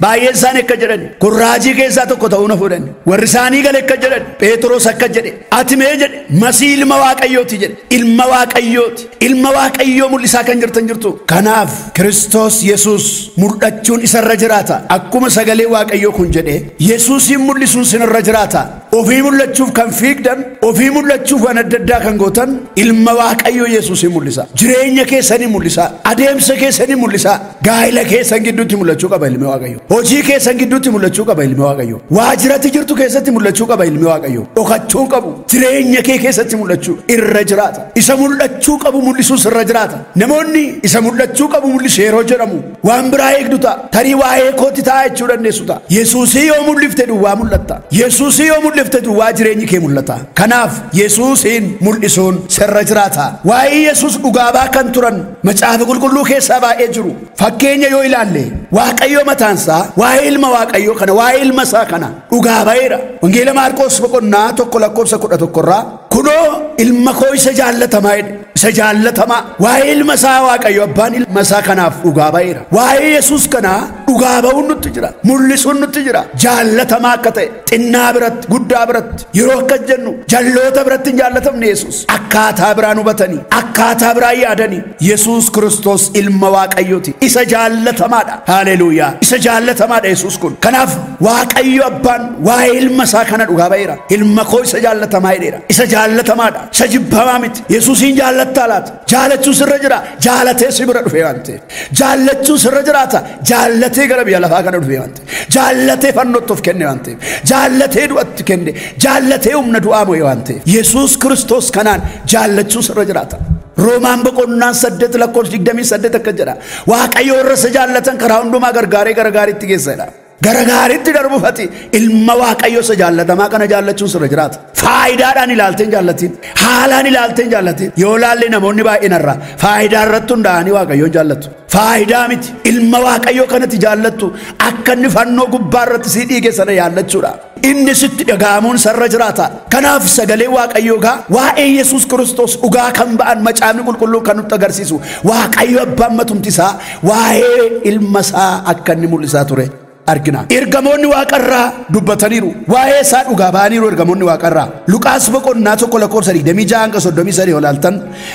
Baay'een isaanii akka jedhan kun raajii keessaa tokko ta'uu na fuudhan. Warri isaanii gale akka jedhan Phexros akka jedhe ati mee jedhe Masii ilma Waaqayyooti jedhe. Ilma Waaqayyooti, ilma Waaqayyoo mul'isaa kan jirtan jirtu. Kanaaf Kiristoos Yesuus mul'achuun isarra jiraata. Akkuma sagalee Waaqayyoo kun jedhe Yesuusiin mul'isuun sinirra jiraata. Ofii mul'achuuf kan fiigdan, ofii mul'achuuf waan adda addaa kan gootan ilma Waaqayyoo Yesuusiin mul'isa. Jireenya keessanii mul'isa, adeemsa keessanii mul'isa, gaa'ela keessan gidduutti mul'achuu qaba ilmi Waaqayyoo. Hojii keessan gidduutti mul'achuu qaba ilmi Waaqayyoo. Waajjiratti jirtu keessatti mul'achuu qaba ilmi Waaqayyoo. Dhokachuu qabu. Jireenya kee keessatti mul'achuu irra jiraata. Isa mul'achuu qabu mul'isuus irra jiraata. Namoonni isa mul'achuu qabu mul'isu yeroo jedhamu waan biraa eegdu ta'a. Tarii waa'ee kootti ta'a jechuu dandeessu ta'a. Yesuusii yoo mul'ifte duwwaa mul'atta. Yesuusii yoo mul'ifte duwwaa jireenyi kee mul'ata. Kanaaf Yesuusiin mul'isuun sirra jiraata. Waa'ee Yesuus dhugaabaa kan turan macaafa qulqulluu keessaa baay'ee jiru. Fakkeenya yoo ilaalle Waaqayyo mataansaa waa'ee ilma Waaqayyoo kana, waa'ee ilma isaa kana dhugaa ba'eera. Wangeela Maarqos boqonnaa 1 lakkoofsa 11 irraa kunoo ilma koo isa jaallatamaa jedhe. Isa jaallatamaa. Waa'ee ilma isaa Waaqayyo abbaan ilma isaa kanaaf dhugaa ba'eera. Waa'ee Yesuus kanaa dhugaa ba'uun nutti jira, mul'isuun nutti jira. Jaallatamaa akka ta'e xinnaa biratti, guddaa biratti yeroo akkas jennu jalloota biratti hin jaallatamne Yesuus. Akkaataa biraan hubatanii, akkaataa biraan yaadanii Yesuus Kiristoos ilma Waaqayyooti. Isa jaallatamaadha. Haleluuyaa. Isa jaallatamaadha Yesuus kun. Kanaaf Waaqayyo abbaan waa'ee ilma isaa kana dhugaa ba'eera. Ilma koo isa jaallatamaa jedheera. Isa jaallatamaadha. Isa jibbamaa miti. Yesuusiin jaallattaa laata? Jaallachuu sirra jira. Jaalatee si bira dhufee waan ta'eef. Jaallachuu sirra jiraata. Jaallatee gara biyya lafaa kana dhufee waan ta'eef. Jaallatee fannootti of kenne waan ta'eef. Jaallatee du'atti kenne. Jaallatee humna du'aa mo'e waan ta'eef. Yesuus Kiristoos kanaan jaallachuu sirra jiraata. Roomaan boqonnaan 8 lakkoofsa 28 akka jedha. Waaqayyo warra isa jaallatan karaa hundumaa gargaaree gara gaariitti geessa jedha. Gara gaariitti darbufati ilma Waaqayyoo isa jaallatamaa kana jaallachuun sirra jiraata. Faayidaadhaan ilaalteen jaallatiin, haalaan ilaalteen jaallatiin. Yoo laalle namoonni baay'een irraa faayidaa irratti hundaa'anii Waaqayyoon jaallatu. Faayidaa miti. Ilma Waaqayyoo kanatti jaallattu akka inni fannoo gubbaa irratti si dhiige sana yaallachuudha. Inni sitti dhaga'amuun sarra jiraata. Kanaaf sagalee Waaqayyoo gaa waa'ee Yesuus Kiristoos dhugaa kan ba'an macaafni qulqulluun kan nutti agarsiisu Waaqayyo abbaan matumti isaa waa'ee ilma isaa akka inni mul'isaa ture argina. Ergamoonni waaqarraa dubbataniiru. Waa'ee isaa dhugaa ba'aniiru ergamoonni waaqarraa. Luqaas boqonnaa 1 lakkoofsa 26 hanga 33 yoo ilaaltan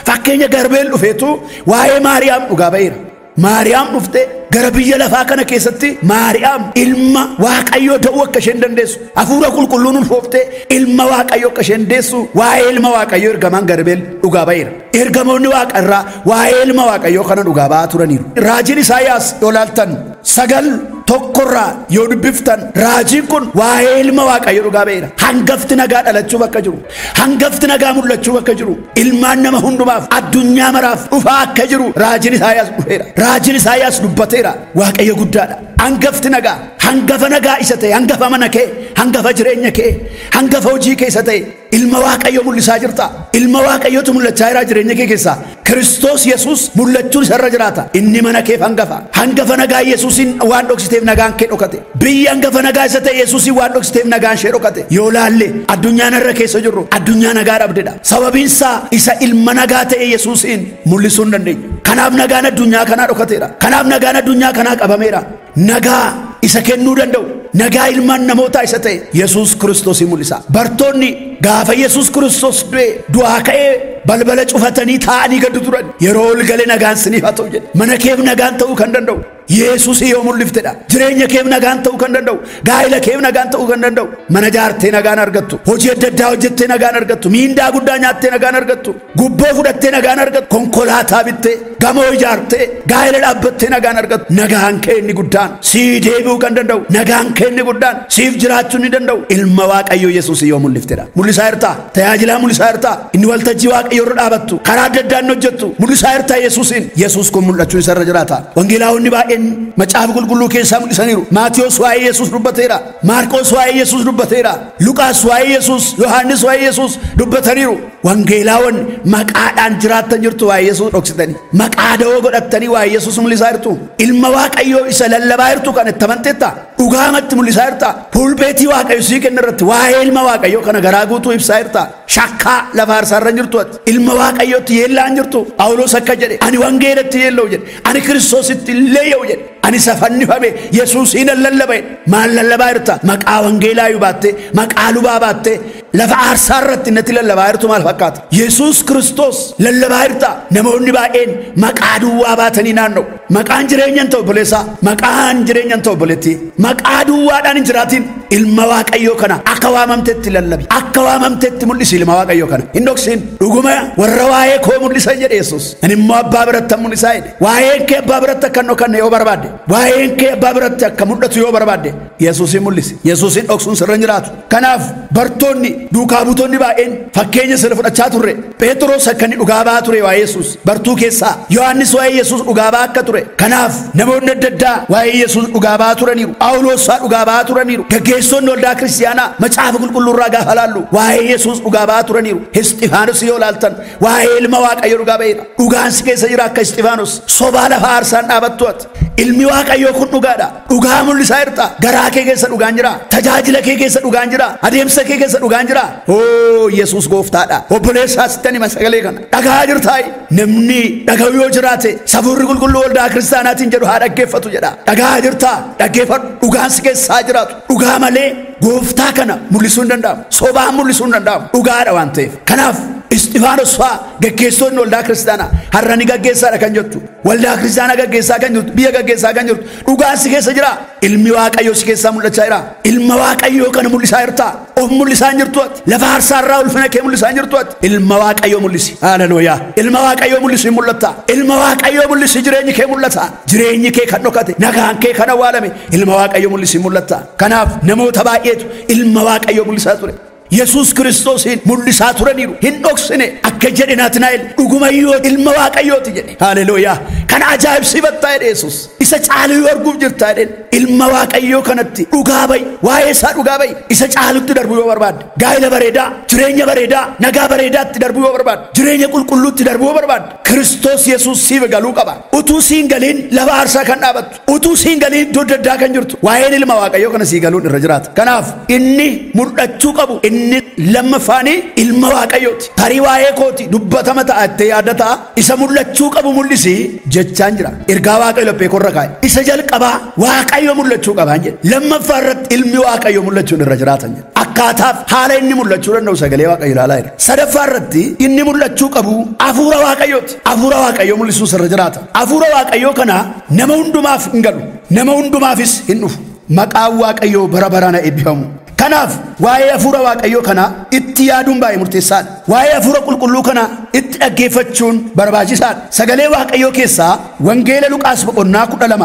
fakkeenya Garbeel dhufeetu waa'ee Maariyaam dhugaa ba'eera. Maariyaam dhufte gara biyya lafaa kana keessatti Maariyaam ilma Waaqayyoo ta'uu akka isheen dandeessu, hafuura qulqulluun ulfooftee ilma Waaqayyoo akka isheen deessu waa'ee ilma Waaqayyoo ergamaan Garbeel dhugaa ba'eera. Ergamoonni waaqarraa waa'ee ilma Waaqayyoo kana dhugaa ba'aa turaniiru. Raajiin Isaayaas yoo ilaaltan 9 tokkorraa yoo dubbiftan raajiin kun waa'ee ilma Waaqayyoo dhugaa ba'eera. Hangafti nagaa dhalachuuf akka jiru, hangafti nagaa mul'achuuf akka jiru, ilmaan nama hundumaaf addunyaa maraaf dhufaa akka jiru raajiin Isaayaas dhufeera. Raajiin Isaayaas dubbateera. Waaqayyo guddaadha. Hangafti nagaa, hangafa nagaa isa ta'e, hangafa mana kee, hangafa jireenya kee, hangafa hojii kee isa ta'e Ilma Waaqayyoo mul'isaa jirta. Ilma Waaqayyootu mul'achaa jira jireenya kee keessaa. Kiristoos Yesuus mul'achuun isarra jiraata. Inni mana keef hangafa. Hangafa nagaa Yesuusin waan dhoksiteef nagaan kee dhokate. Biyya hangafa nagaa isa ta'e Yesuusin waan dhoksiteef nagaan ishee dhokate. Yoo laalle addunyaan irra keessa jirru addunyaa nagaa dhabdedha. Sababiin isaa isa ilma nagaa ta'e Yesuusin mul'isuu hin dandeenye. Kanaaf nagaan addunyaa kanaa dhokateera. Kanaaf nagaan addunyaa kanaa qabameera. Nagaa isa kennuu danda'u, nagaa ilmaan namootaa isa ta'e Yesuus Kiristoos mul'isa. Bartoonni gaafa Yesuus Kiristoos du'e du'aa ka'ee balbala cufatanii taa'anii gaddu turan. Yeroo ol galee nagaan siniif haa ta'u jedhe. Mana keef nagaan ta'uu kan danda'u Yesuus yoo mul'iftedha. Jireenya keef nagaan ta'uu kan danda'u, gaa'ela keef nagaan ta'uu kan danda'u, mana jaartee nagaan argattu, hojii adda addaa hojjettee nagaan argattu, miindaa guddaa nyaattee nagaan argattu, gubboo fudhattee nagaan argattu, konkolaataa bittee, gamoo ijaartee, gaa'ela dhaabbattee nagaan argattu. Nagaan kee inni guddaan sii deebi'uu kan danda'u, nagaan kee inni guddaan siif jiraachuu ni danda'u ilma Waaqayyoo Yesuus yoo mul'iftedha. Mul'isaa jirtaa? Tajaajilaa mul'isaa jirtaa? Inni waltajjii Waaqayyoo irra dhaabattu, karaa adda addaan hojjettu, mul'isaa jirtaa Yesuusin? Yesuus kun mul'achuun isarra jiraata. Wangeelaawonni baay'een macaafa qulqulluu keessaa mul'isaniiru. Maatiyos waa'ee Yesuus dubbateera. Maarqos waa'ee Yesuus dubbateera. Luqaas waa'ee Yesuus, Yohaannis waa'ee Yesuus dubbataniiru. Wangeelaawwan maqaadhaan jiraattan jirtu waa'ee Yesuus dhoksitanii, maqaa da'oo godhattanii waa'ee Yesuus mul'isaa jirtu. Ilma Waaqayyoo isa lallabaa jirtu kan itti amanteetta dhugaamatti mul'isaa jirta. Pulpeetii Waaqayyo sii kenna irratti waa'ee ilma Waaqayyoo kana garaa guutuu ibsaa jirta. Shakkaa lafa aarsaarra jirtu ati. Ilma Waaqayyootti yeellaan jirtu. Phaawulos akka jedhe, ani wangeelatti yeella'u jedhe, ani Kiristoositti leeyya'u jedhe, ani isa fannifame Yesuusiin lallaba jedhe. Maal lallabaa jirta? Maqaa wangeelaa yoo baatte, maqaa lubaa baatte, lafa aarsaa irratti natti lallabaa jirtu maal fakkaata? Yesuus Kiristoos lallabaa jirta. Namoonni baay'een maqaa duwwaa baatanii naanna'u. Maqaan jireenya hin ta'u obboleessaa, maqaan jireenya hin ta'u obboleettii. Maqaa duwwaadhaan hin jiraatin. Ilma Waaqayyoo kana akka waamamtetti lallabi, akka waamamtetti mul'isi ilma Waaqayyoo kana. Hin dhoksin. Dhuguma warra waa'ee koo mul'isan jedhe Yesuus. Ani immoo abbaa biratti mul'isaa jedhe. Waa'een kee abbaa biratti akka hin dhokanne yoo barbaadde, waa'een kee abbaa biratti akka mul'atu yoo barbaadde, Yesuusin mul'isi. Yesuusin dhoksuun sirra hin jiraatu. Kanaaf bartoonni duukaa buutonni baay'een fakkeenya sirra fudhachaa turre. Phexros akka inni dhugaa ba'aa ture waa'ee Yesuus bartuu keessaa, Yohaannis waa'ee Yesuus dhugaa ba'aa akka ture. Kanaaf namoonni adda addaa waa'ee Yesuus dhugaa ba'aa turaniiru. Phaawulos dhugaa ba'aa turaniiru. Gaggeessonni waldaa kiristiyaanaa macaafa qulqulluu irraa gaafa laallu waa'ee Yesuus dhugaa ba'aa turaniiru. Isxifaanos yoo laaltan waa'ee ilma Waaqayyoo dhugaa ba'eera. Dhugaan si keessa jira akka Isxifaanos. Sobaa lafa aarsaan dhaabattu ati. Ilmi Waaqayyoo kun dhugaadha. Dhugaa mul'isaa jirta. Garaa kee keessa dhugaan jira. Tajaajila kee keessa dhugaan jira. Adeemsa kee keessa dhugaan jira. Oo Yesuus gooftaadha. Obboleessaa sitti hima sagalee kana. Dhagaa jirtaayi. Namni dhaga'u yoo jiraate safuurri qulqulluu waldaa kiristaanaatiin jedhu haa dhaggeeffatu jedha. Dhagaa jirtaa? Dhaggeeffadhu. Dhugaan si keessaa jiraatu. Dhugaa malee gooftaa kana mul'isuu hin danda'amu. Sobaan mul'isuu hin danda'amu. Dhugaadha waan ta'eef. Kanaaf Isxifaanos fa'aa gaggeessonni waldaa kiristaanaa har'a ni gaggeessaadha kan jettu, waldaa kiristaanaa gaggeessaa kan jirtu, biyya gaggeessaa kan jirtu, dhugaan si keessa jira. Ilmi Waaqayyoo si keessaa mul'achaa jira. Ilma Waaqayyoo kana mul'isaa jirta. Of mul'isaa hin jirtu ati. Lafa aarsaarraa ulfina kee mul'isaa hin jirtu ati. Ilma Waaqayyoo mul'isi. Haleluuyaa. Ilma Waaqayyoo mul'isi hin mul'atta. Ilma Waaqayyoo mul'isi jireenyi kee mul'ata. Jireenyi kee kan dhokate, nagaan kee kan awwaalame, ilma Waaqayyoo mul'isi hin mul'atta. Kanaaf namoota baay'eetu ilma Waaqayyoo mul'isaa ture. Yesuus Kiristoosiin mul'isaa turaniiru. Hin dhoksine. Akka jedhe Naatnaa'el dhugumayyuu ilma Waaqayyooti jedhe. Haleluuyaa. Kana ajaa'ibsiifattaa jedhe Yesuus. Isa caalu yoo arguuf jirtaa jedheen. Ilma Waaqayyoo kanatti dhugaa ba'i. Waa'ee isaa dhugaa ba'i. Isa caalutti darbuu yoo barbaadde, gaa'ela bareedaa, jireenya bareedaa, nagaa bareedaatti darbuu yoo barbaadde, jireenya qulqulluutti darbuu yoo barbaadde, Kiristoos Yesuus siif galuu qaba. Utuu siin galiin lafa aarsaa kan dhaabattu, utuu siin galiin iddoo adda addaa kan jirtu, waa'een ilma Waaqayyoo kana sii galuun irra jiraata. Kanaaf inni mul'achuu qabu inni lammaffaanii ilma Waaqayyooti. Tarii waa'ee kooti dubbatama ta'a jettee yaadda ta'a. Isa mul'achuu qabu mul'isi jechaan jira. Ergaa Waaqayyo laphee korra kaa'e. Isa jalqabaa Waaqayyo mul'achuu qabaan jedhe. Lammaffaa irratti ilmi Waaqayyo mul'achuun irra jiraatan jedhe. Akkaataaf haala inni mul'achuu danda'u sagalee Waaqayyo ilaalaa jira. Sadaffaa irratti inni mul'achuu qabu hafuura Waaqayyooti. Hafuura Waaqayyoo mul'isuun irra jiraata. Hafuura Waaqayyoo kana nama hundumaaf hin galu. Nama hundumaafis hin dhufu. Maqaan Waaqayyoo bara baraan haa eebbifamu. Kanaaf waa'ee hafuura Waaqayyoo kana itti yaaduun baay'ee murteessaadha. Waa'ee hafuura qulqulluu kana itti dhaggeeffachuun barbaachisaadha. Sagalee Waaqayyoo keessaa Wangeela Luqaas boqonnaa 12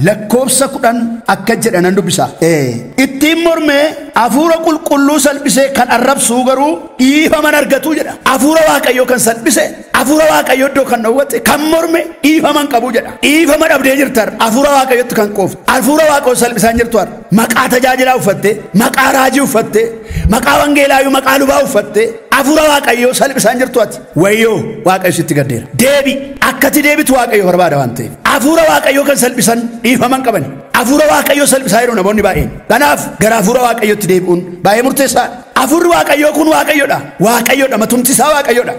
lakkoofsa 10 akka jedhanan dubbisa. Ittiin mormee hafuura qulqulluu salphisee kan arrabsuu garuu dhiifama argatu jedha. Hafuura Waaqayyoo kan salphise, hafuura Waaqayyoo iddoo kan dhowwate, kan morme dhiifama hin qabu jedha. Dhiifama dhabdee jirtar hafuura Waaqayyootti kan qoofte, hafuura Waaqayyoo salphisaan jirtu har maqaa tajaajilaa uffatte, maqaa raajii uffatte, maqaa wangeelaayyuu maqaa lubaa uffatte, hafuura Waaqayyoo salphisaan jirtu ati. Wayyoo, Waaqayyo sitti gaddeera. Deebi, akkati deebitu Waaqayyo barbaada waan ta'eef. Hafuura Waaqayyoo kan salphisan dhiifama hin qaban. Hafuura Waaqayyoo salphisaa jiru namoonni baay'een. Kanaaf gara hafuura Waaqayyootti deebi'uun baay'ee murteessaadha. Hafuurri Waaqayyoo kun Waaqayyoodha. Waaqayyoodha, matumti isaa Waaqayyoodha.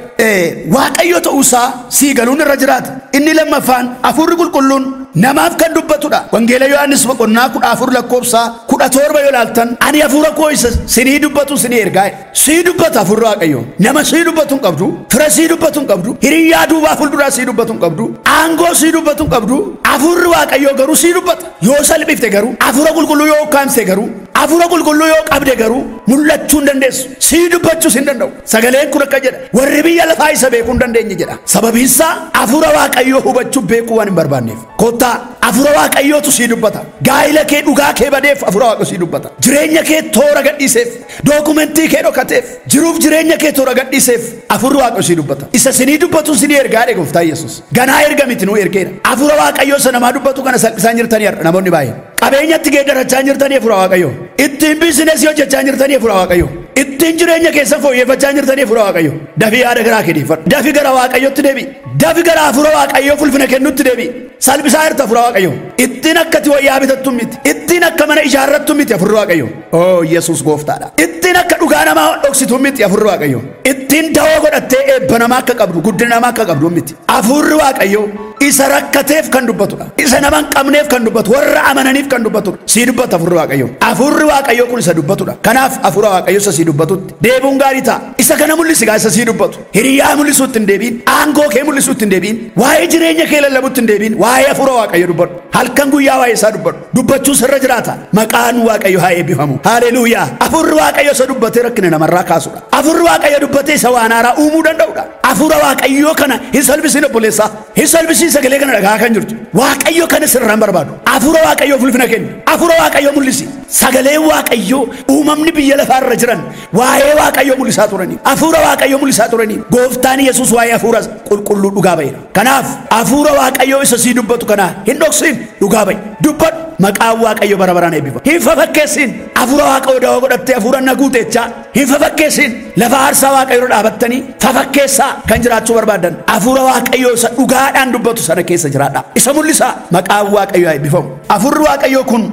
Waaqayyo ta'uusaa sii galuun irra jiraata. Inni lammaffaan hafuurri qulqulluun namaaf kan dubbatudha. Wangeela Yohaannis boqonnaa 14 lakkoofsa 17 yoo ilaaltan, ani hafuura koo isa sinii dubbatu sinii ergaa. Sii dubbata hafuurri Waaqayyoo. Nama sii dubbatu hin qabdu, fira sii dubbatu hin qabdu, hiriyyaa duubaa fuulduraa sii dubbatu hin qabdu, aangoo sii dubbatu hin qabdu. Hafuurri Waaqayyoo garuu sii dubbata. Yoo salphifte garuu, hafuura qulqulluu yoo ukkaamsite garuu, hafuura qulqulluu yoo qabde garuu mul'achuu hin dandeessu. Sii dubbachuus hin danda'u. Sagaleen kun akka jedha, warri biyya lafaa isa beekuu hin dandeenye jedha. Sababiin isaa hafuura Waaqayyoo hubachuu beekuu waan hin barbaanneef. Kottaa, hafuura Waaqayyootu sii dubbata. Gaa'ila kee dhugaa kee badeef hafuura Waaqayyoo sii dubbata. Jireenya kee toora gadhiiseef, dookumentii kee dhokateef, jiruuf jireenya kee toora gadhiiseef hafuurri Waaqayyoo sii dubbata. Isa sinii dubbatu sinii ergaa jedhe Gooftaa Yesuus. Ganaa erga miti, nuu ergeera. Hafuura Waaqayyoo isa namaa dubbatu kana salphisaan jirtanii har'a namoonni baay'een. Qabeenyatti geeddarachaa jirtanii hafuura Waaqayyoo. Ittiin biizinesii hojjechaa jirtanii hafuura Waaqayyoo. Ittiin jireenya keessan fooyyeffachaa jirtanii hafuura Waaqayyoo. Dafii yaada garaa kee deeffadhu. Dafii gara Waaqayyootti deebi'i. Dafii gara hafuura Waaqayyoo fulfina kennutti deebi'i. Salphisaa jirta hafuura Waaqayyoo. Ittiin akkati wayyaa bitattu miti. Ittiin akka mana ijaarrattu miti hafuurri Waaqayyoo. Oo, Yesuus gooftaadha. Ittiin akka dhugaa namaa dhoksitu miti hafuurri Waaqayyoo. Ittiin dawoo godhattee eebba namaa akka qabdu, guddina namaa akka qabdu miti. Hafuurri Waaqayyoo isa rakkateef kan dubbatudha. Isa nama hin qabneef kan dubbatu, warra amananiif kan dubbatudha. Sii dubbata hafuurri Waaqayyoo. Hafuurri Waaqayyoo kun isa dubbatudha. Kanaaf hafuura Waaqayyoo isa sii dubbatutti deebi'uun gaarii ta'a. Isa kana mul'isi gaa isa sii dubbatu. Hiriyaa mul'isuutti hin deebiin, aangoo kee mul'isuutti hin deebiin, waa'ee jireenya kee lallabuutti hin deebiin, waa'ee hafuura Waaqayyoo dubbadhu. Halkan guyyaa waa'ee isaa dubbadhu. Dubbachuu sirra jiraata. Maqaan Waaqayyoo haa eebbifamu. Haleluuyaa. Hafuurri Waaqayyoo isa dubbatee rakkina namarraa kaasudha. Hafuurri Waaqayyoo dubbatee isa waan haaraa uumuu danda'udha. Hafuura Waaqayyoo kana hin salphisiin obboleessaa. Hin salphisiin sagalee kana dhagaa kan jirtu. Waaqayyo kana sirraan barbaadu. Hafuura Waaqayyoo fulfina kenni. Hafuura Waaqayyoo mul'isi. Sagaleen Waaqayyoo uumamni biyya lafaarra jiran waa'ee Waaqayyoo mul'isaa turanii. Hafuura Waaqayyoo mul'isaa turanii. Gooftaan Yesuus waa'ee hafuura qulqulluu dhugaa ba'eera. Kanaaf hafuura Waaqayyoo isa sii dubbatu kana hin dhoksin, dhugaa ba'i. Dubbadhu. Maqaan Waaqayyoo bara baraan eebbifamu. Hin fafakkeessin. Hafuura Waaqayyoo dawoo godhattee hafuura na guuteechaa hin fafakkeessin. Lafa aarsaa Waaqayyoo dhaabattanii fafakkeessaa kan jiraachuu barbaadan hafuura Waaqayyoo isa dhugaadhaan dubbatu sana keessa jiraadha. Isa mul'isaa. Maqaan Waaqayyoo haa eebbifamu. Hafuurri Waaqayyoo kun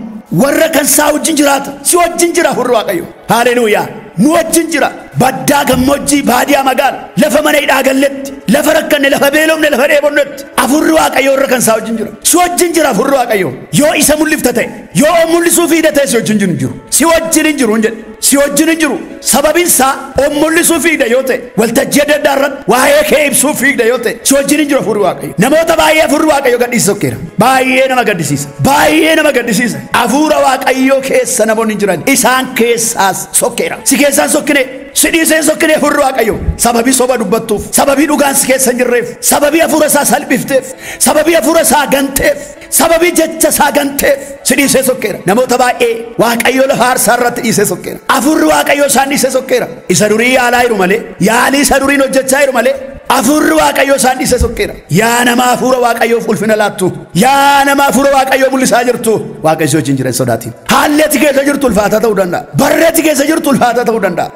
warra kan isaa wajjin jiraata. Si wajjin jira hafuurri Waaqayyoo. Haleluuyaa. Nu wajjin jira. Baddaa gammoojjii, baadiyaa magaala, lafa mana hidhaa galletti, lafa rakkanne, lafa beelofne, lafa dheebonnetti hafuurri Waaqayyoo warra kan isaa wajjin jira. Si wajjin jira hafuurri Waaqayyoo. Yoo isa mul'ifta ta'e, yoo of mul'isuu fiida ta'e si wajjin hin jiru. Si wajjin hin jiru hin jedhe. Si wajjin hin jiru. Sababiin isaa of mul'isuu fiida yoo ta'e, waltajjii adda addaa irratti waa'ee kee ibsuu fiida yoo ta'e, si wajjin hin jiru hafuurri Waaqayyoo. Namoota baay'ee hafuurri Waaqayyoo gadhiisa sokkeera. Baay'ee nama gaddisiisa. Baay'ee nama gaddisiisa. Hafuura Waaqayyoo keessa namoonni hin jiran isaan keessaas sokkeera. Si keessaan sokkine, si dhiiseen sokkine hafuurri Waaqayyoo. Sababii soba dubbattuuf, sababii dhugaan si keessa hin jirreef, sababii hafuura isaa salphifteef, sababii hafuura isaa ganteef, sababii jecha isaa ganteef si dhiisee sokkeera. Namoota baay'ee Waaqayyoo lafa aarsaa irratti dhiisee sokkeera. Hafuurri Waaqayyoo isaan dhiisee sokkeera. Isa durii yaalaa jiru malee, yaalii isa duriin hojjechaa jiru malee, hafuurri Waaqayyoo isaan dhiisee sokkeera. Yaa nama hafuura Waaqayyoof ulfina laattu, yaa nama hafuura Waaqayyoo mul'isaa jirtu, Waaqayyo si wajjin jira hin sodaatin. Haalli ati keessa jirtu ulfaataa ta'uu danda'a. Barri ati keessa jirtu ulfaataa ta'uu danda'a.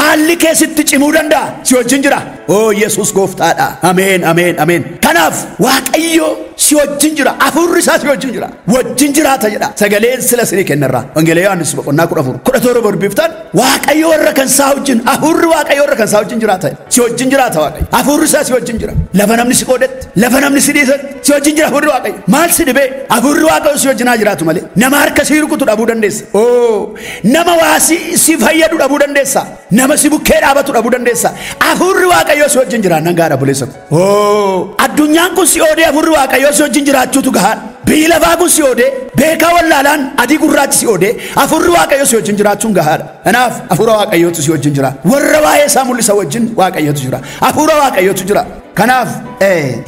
Haalli keessatti cimuu danda'a. Si wajjin jira. Oo, Yesuus gooftaadha. Ameen, ameen, ameen. Kanaaf Waaqayyo si wajjin jira. Hafuurri isaa si wajjin jira. Wajjin jiraata jedha. Sagaleen sila sinii kennarraa. Wangeela Yohaannis boqonnaa 14 17 dubbiftan, Waaqayyo warra kan isaa wajjin, hafuurri Waaqayyo warra kan isaa wajjin jiraata. Si wajjin jiraata Waaqayyo. Hafuurri isaa si wajjin jira. Lafa namni si qoodetti, lafa namni si dhiisetti si wajjin jira hafuurri Waaqayyo. Maal si dhibee? Hafuurri Waaqayyo si wajjin haa jiraatu malee nama harka si rukutu dhabuu dandeessa. Oo, nama waa si fayyadu dhabuu dandeessa. Nama si bukkee dhaabatu dhabuu dandeessa. Hafuurri Waaqayyo si wajjin jira nan gaadha buleessa. Oo, addunyaan kun si oodee hafuurri Waaqayyo si wajjin jiraachuutu gahaadha. Biyyi lafaa kun si oodee, beekaa wallaalaan adii gurraachi si oodee, hafuurri Waaqayyo si wajjin jiraachuun gahaadha. Kanaaf hafuura Waaqayyootu si wajjin jira. Warra waa'ee isaa mul'isa wajjin Waaqayyootu jira. Hafuura Waaqayyootu jira. Kanaaf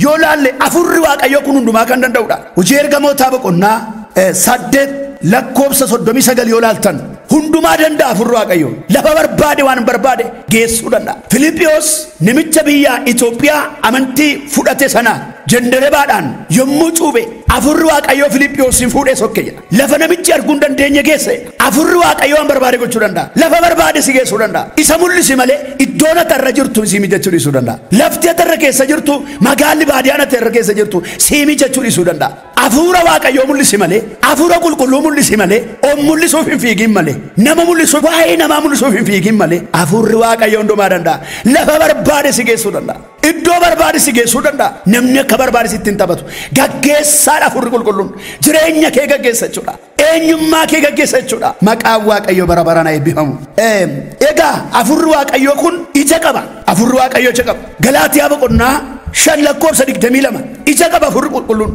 yoo laalle hafuurri Waaqayyoo kun hundumaa kan danda'udha. Hojii ergamootaa boqonnaa 8 lakkoofsa 39 yoo laaltan hundumaa danda'a hafuurri Waaqayyoo. Lafa barbaade waan barbaade geessuu danda'a. Filiphiyos namicha biyya Itoophiyaa amantii fudhate sana jenderebaadhaan yommuu cuube hafuurri Waaqayyoo Filiphiyoosin fuudhee sokke jedha. Lafa namichi arguu hin dandeenye geesse. Hafuurri Waaqayyoo waan barbaade gochuu danda'a. Lafa barbaade si geessuu danda'a. Isa mul'isi malee iddoon ati irra jirtu si mijachuu dhiisuu danda'a. Lafti ati irra keessa jirtu, magaalli baadiyyaan ati irra keessa jirtu si mijachuu dhiisuu danda'a. Hafuura Waaqayyoo mul'isi malee, hafuura qulqulluu mul'isi malee, of mul'isuuf hin fiigin malee, nama mul'isuuf, waa'ee namaa mul'isuuf hin fiigin malee, hafuurri Waaqayyoo hundumaa danda'a. Lafa barbaade si geessuu danda'a. Iddoo barbaade si geessuu danda'a. Namni akka barbaade sitti hin taphatu. Gaggeessaadha hafuurri qulqulluun. Jireenya kee gaggeessa jechuudha. Eenyummaa kee gaggeessa jechuudha. Maqaan Waaqayyoo bara baraan haa eebbifamu. Egaa hafuurri Waaqayyoo kun ija qaba. Hafuurri Waaqayyoo ija qaba. Galaatiyaa boqonnaa 5 lakkoofsa 22 ija qaba hafuurri qulqulluun.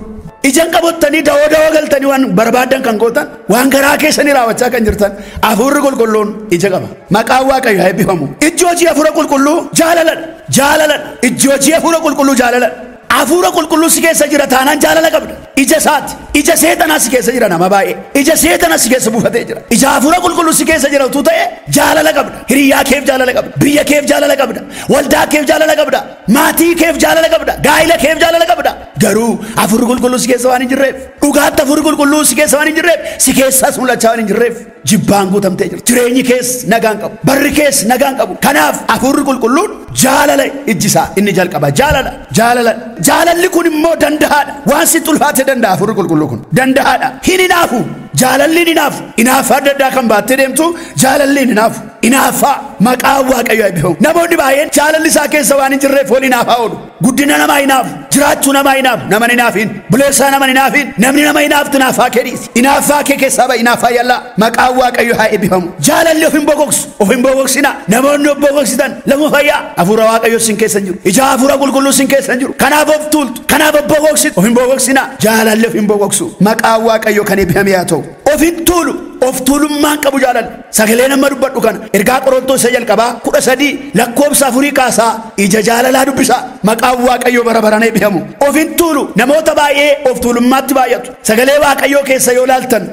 Ijaan qabattanii dawoo dawoo galtanii waan barbaadan kan gootan, waan garaa keessanii raawwachaa kan jirtan, hafuurri qulqulluun ija qaba. Maqaan Waaqayyoo haa eebbifamu. Ijji hojii hafuura qulqulluu jaalaladha. Jaalaladha. Ijji hojii hafuura qulqulluu jaalaladha. Hafuura qulqulluu si keessa jira taanaan jaalala qabda. Ija isaati. Ija seexanaa si keessa jira nama baay'ee. Ija seexanaa si keessa buufatee jira. Ija hafuura qulqulluu si keessa jira utuu ta'e jaalala qabda. Hiriyaa keef jaalala qabda. Biyya keef jaalala qabda. Waldaa keef jaalala qabda. Maatii keef jaalala qabda. Gaa'ila keef jaalala qabda. Garuu hafuurri qulqulluu si keessa waan hin jirreef, dhugaatti hafuurri qulqulluu si keessa waan hin jirreef, si keessaas mul'achaa waan hin jirreef, jibbaan guutamtee jirti. Jireenyi kees nagaan qabu. Barri kees nagaan qabu. Kanaaf hafuurri qulqulluun jaalala ijji isaa inni jalqaba. Jaalala. Jaalala. Jaalalli kun immoo danda'aadha. Waan sitti ulfaate danda'a hafuurri qulqulluu kun. Danda'aadha. Hin hinaafu. Jaalalli hin hinaafu. Hinaaffaa adda addaa kan baattee deemtu jaalalli hin hinaafu. Hinaaffaa maqaan Waaqayyoo eebbifamu. Namoonni baay'een jaalalli isaa keessa waan hin jirreef wal hinaafaa oolu. Guddina namaa hinaafu. Jiraachuu namaa hinaafu. Nama hinaafiin. Buleessaa nama hinaafiin. Namni nama hinaaftu hinaaffaa kee dhiisi. Hinaaffaa kee keessaa ba'i hinaaffaa yallaa. Maqaan Waaqayyoo haa eebbifamu. Jaalalli of hin bokoksu. Of hin bokoksina. Namoonni of bokoksitan lafa fayyaa. Hafuura Waaqayyoo sin keessa hin jiru. Ija hafuura qulqulluu sin keessa hin jiru. Kanaaf of tuultu. Kanaaf of bokoksitu. Of hin bokoksina. Jaalalli of hin bokoksu. Maqaan Waaqayyoo kan eebbifame haa ta'u. Of hin tuulu. Of tuulummaan qabu jaalalli. Sagalee nama dubbadhu kana ergaa Qorontoos isa jalqabaa 13 lakkoofsa 4 kaasaa ija jaalalaa dubbisaa. Maqaan Waaqayyoo bara baraan eebbifamu. Of hin tuulu. Namoota baay'ee of tuulummaatti baay'atu. Sagalee Waaqayyoo keessa yoo laaltan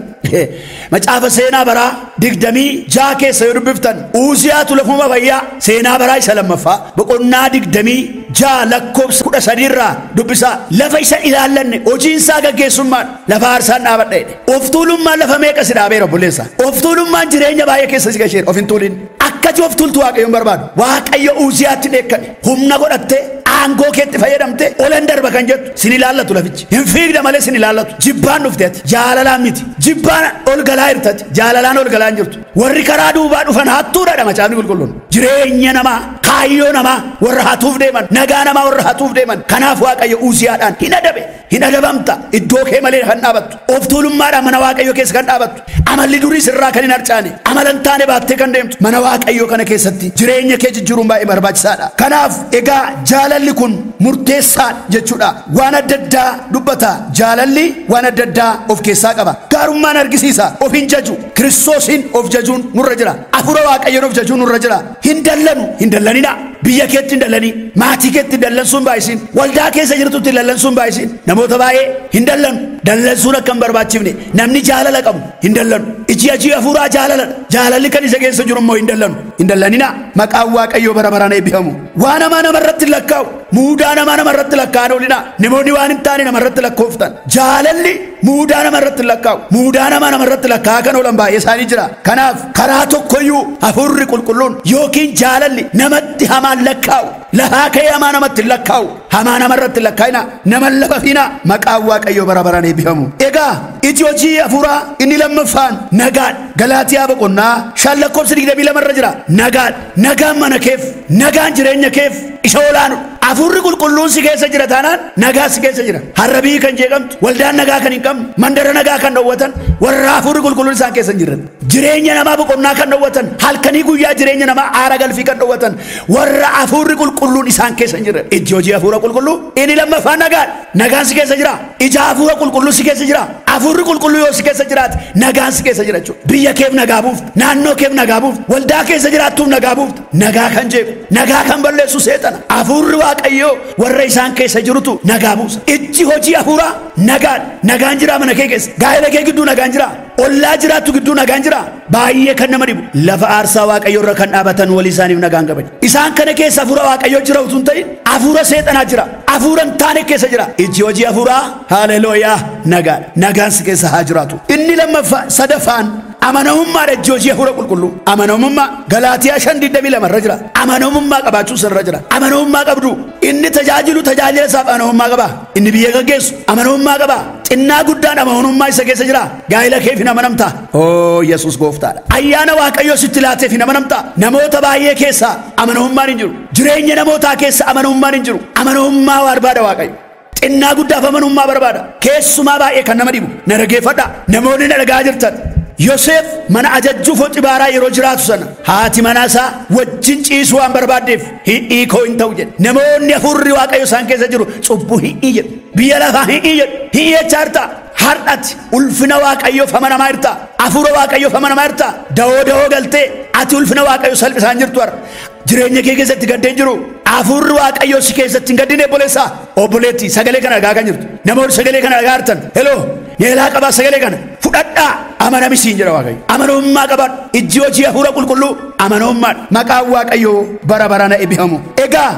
macaafa seenaa baraa 26 keessa yoo dubbiftan Uuziyaatu lafuma fayyaa seenaa baraa isa lammaffaa boqonnaa 26 lakkoofsa 13 irraa dubbisaa. Lafa isa ilaallanne hojiin isaa gaggeessummaan lafa aarsaan dhaabadha jedhe. Of tuulummaan lafa meeqa si dhaabeera obboleessa. Of tuulummaan jireenya baay'ee keessa si gasheera. Of hin tuulin. Akkati of tuultu Waaqayyoon barbaadu. Waaqayyo Uuziyaatti dheekkame. Humna godhattee aangoo keetti fayyadamte olan darba kan jettu sin ilaallatu lafichi. Hin fiigda malee sin ilaallatu. Jibbaan dhufte ati. Jaalalaan miti. Jibbaan ol galaa jirtati. Jaalalaan ol galaa hin jirtu. Warri karaa duubaa dhufan hattuudha macaafni qulqulluun. Jireenya namaa, kaayyoo namaa warra hatuuf deeman, nagaa namaa warra hatuuf deeman. Kanaaf Waaqayyo Uuziyaadhaan hin adabe. Hin adabamta. Iddoo kee malee kan dhaabattu. Of tuulummaadhaan mana Waaqayyoo keessa kan dhaabattu. Amalli durii sirraa kan hin harcaane. Amala hin taane baattee kan deemtu. Mana Waaqayyoo kana keessatti jireenya kee jijjiiruun baay'ee barbaachisaadha. Kanaaf egaa jaalalli kun murteessaadha jechuudha. Waan adda addaa dubbata. Jaalalli waan adda addaa of keessaa qaba. Gaarummaan argisiisa. Of hin jaju. Kiristoosiin of jajuun nurra jira. Hafuura Waaqayyoon of jajuun nurra jira. Hin dallanu. Hin dallanina. Biyya keetti hin dallanii. Maatii keetti dallansuun baay'isiin. Waldaa keessa jirtutti dallansuun baay'isiin. Namoota baay'ee hin dallanu. Dallansuun akka hin barbaachifne. Namni jaalala qabu hin dallanu. Iji ajii hafuuraa jaalaladha. Jaalalli kan isa keessa jiru immoo hin dallanu. Hin dallanina. Maqaan Waaqayyoo bara baraan eebbifamu. Waan hamaa namarratti lakkaa'u. Muudaa namaa namarratti lakkaa'an oolina. Namoonni waan hin taane namarratti lakkooftan. Jaalalli muudaa namarratti lakkaa'u. Muudaa namaa namarratti lakkaa'aa kan oolan baay'ee isaanii jira. Kanaaf karaa tokkoyyuu hafuurri qulqulluun yookiin jaalalli namatti hamaan lakkaa'u. Lafaa ka'ee hamaa namatti lakkaa'u. Hamaa namarratti lakkaa'ina. Nama lafa fiina. Maqaan Waaqayyoo bara baraan eebbifamu. Egaa iji hojii hafuuraa inni lammaffaan nagaadha. Galaatiyaa boqonnaa 5 lakkoofsa 22 irra jira. Nagaadha. Nagaan mana keef, nagaan jireenya keef isa olaanu. Hafuurri qulqulluun si keessa jira taanaan nagaa si keessa jira. Har'a biyyi kan jeeqamtu, waldaan nagaa kan hin qabne, mandara nagaa kan dhowwatan warra hafuurri qulqulluun isaan keessa hin jirre. Jireenya namaa boqonnaa kan dhowwatan, halkanii guyyaa jireenya namaa aara galfii kan dhowwatan, warra hafuurri qulqulluun isaan keessa hin jirre. Ijji hojii hafuura qulqulluu inni lammaffaan nagaadha. Nagaan si keessa jira. Ija hafuura qulqulluu si keessa jira. Hafuurri qulqulluu yoo si keessa jiraate nagaan si keessa jira jechuudha. Biyya keef nagaa buufta, naannoo keef nagaa buufta, waldaa keessa jiraattuuf nagaa buufta. Nagaa kan jeequ, nagaa kan balleessu seexana. Hafuurri Waaqayyoo warra isaan keessa jirutu nagaa buusa. Ijji hojii hafuuraa nagaadha. Nagaan jira mana kee keessa, gaa'ela kee gidduu nagaan jira, ollaa jiraattu gidduu nagaan jira. Baay'ee kan nama dhibu lafa aarsaa Waaqayyoo irra kan dhaabatan walii isaaniif nagaan qaban. Isaan kana keessa hafuura Waaqayyoo jira utuu hin ta'in hafuura seexanaa jira, hafuura hin taane keessa jira. Ijji hojii hafuuraa haleluuyaa nagaadha. Nagaan si keessa haa jiraatu. Inni lammaffaa sadaffaan amanamummaadha. Ijji hojii hafuura qulqulluu amanamummaa Galaatiyaa 5:22 irra jira. Amanamummaa qabaachuu irra jira. Amanamummaa qabdu. Inni tajaajilu tajaajila isaaf amanamummaa qaba. Inni biyya gaggeessu amanamummaa qaba. Xinnaa guddaan amanamummaa isa keessa jira. Gaa'ela keef hin amanamta. Oo Yesuus gooftaadha. Ayyaana Waaqayyoo sitti laateef hin amanamta. Namoota baay'ee keessa amanamummaan hin jiru. Jireenya namootaa keessa amanamummaan hin jiru. Amanamummaa barbaada Waaqayyo. Xinnaa guddaaf amanamummaa barbaada. Keessumaa baay'ee kan nama dhibu. Na dhaggeeffadha. Namoonni na dhagaa jirtan. Yoseef mana ajajjuu Foxibaaraa yeroo jiraatu sana haati manaa isaa wajjin ciisuu waan barbaaddeef hidhii koo hin ta'u jedhe. Namoonni hafuurri Waaqayyo isaan keessa jiru cubbuu hidhii jedhu. Biyya lafaa hidhii jedhu. Hidhii jechaa jirta. Har'ati ulfina Waaqayyoof amanamaa jirta. Hafuura Waaqayyoof amanamaa jirta. Dawoo dawoo galtee ati ulfina Waaqayyoo salphisaan jirtu har'a. Jireenya kee keessatti gaddeen jiru. Hafuurri Waaqayyoo si keessatti hin gaddine obboleessaa. Obboleettii sagalee kana dhagaa kan jirtu. Namoonni sagalee kana dhagaa jirtan. Heloo. Yeelaa qabaa sagalee kana. Fudhadhaa. Amanamisiin jedha Waaqayyo. Amanamummaa qabaadhu. Ijji hojii hafuura qulqulluu amanamummaadha. Maqaan Waaqayyoo bara baraan eebbifamu. Egaa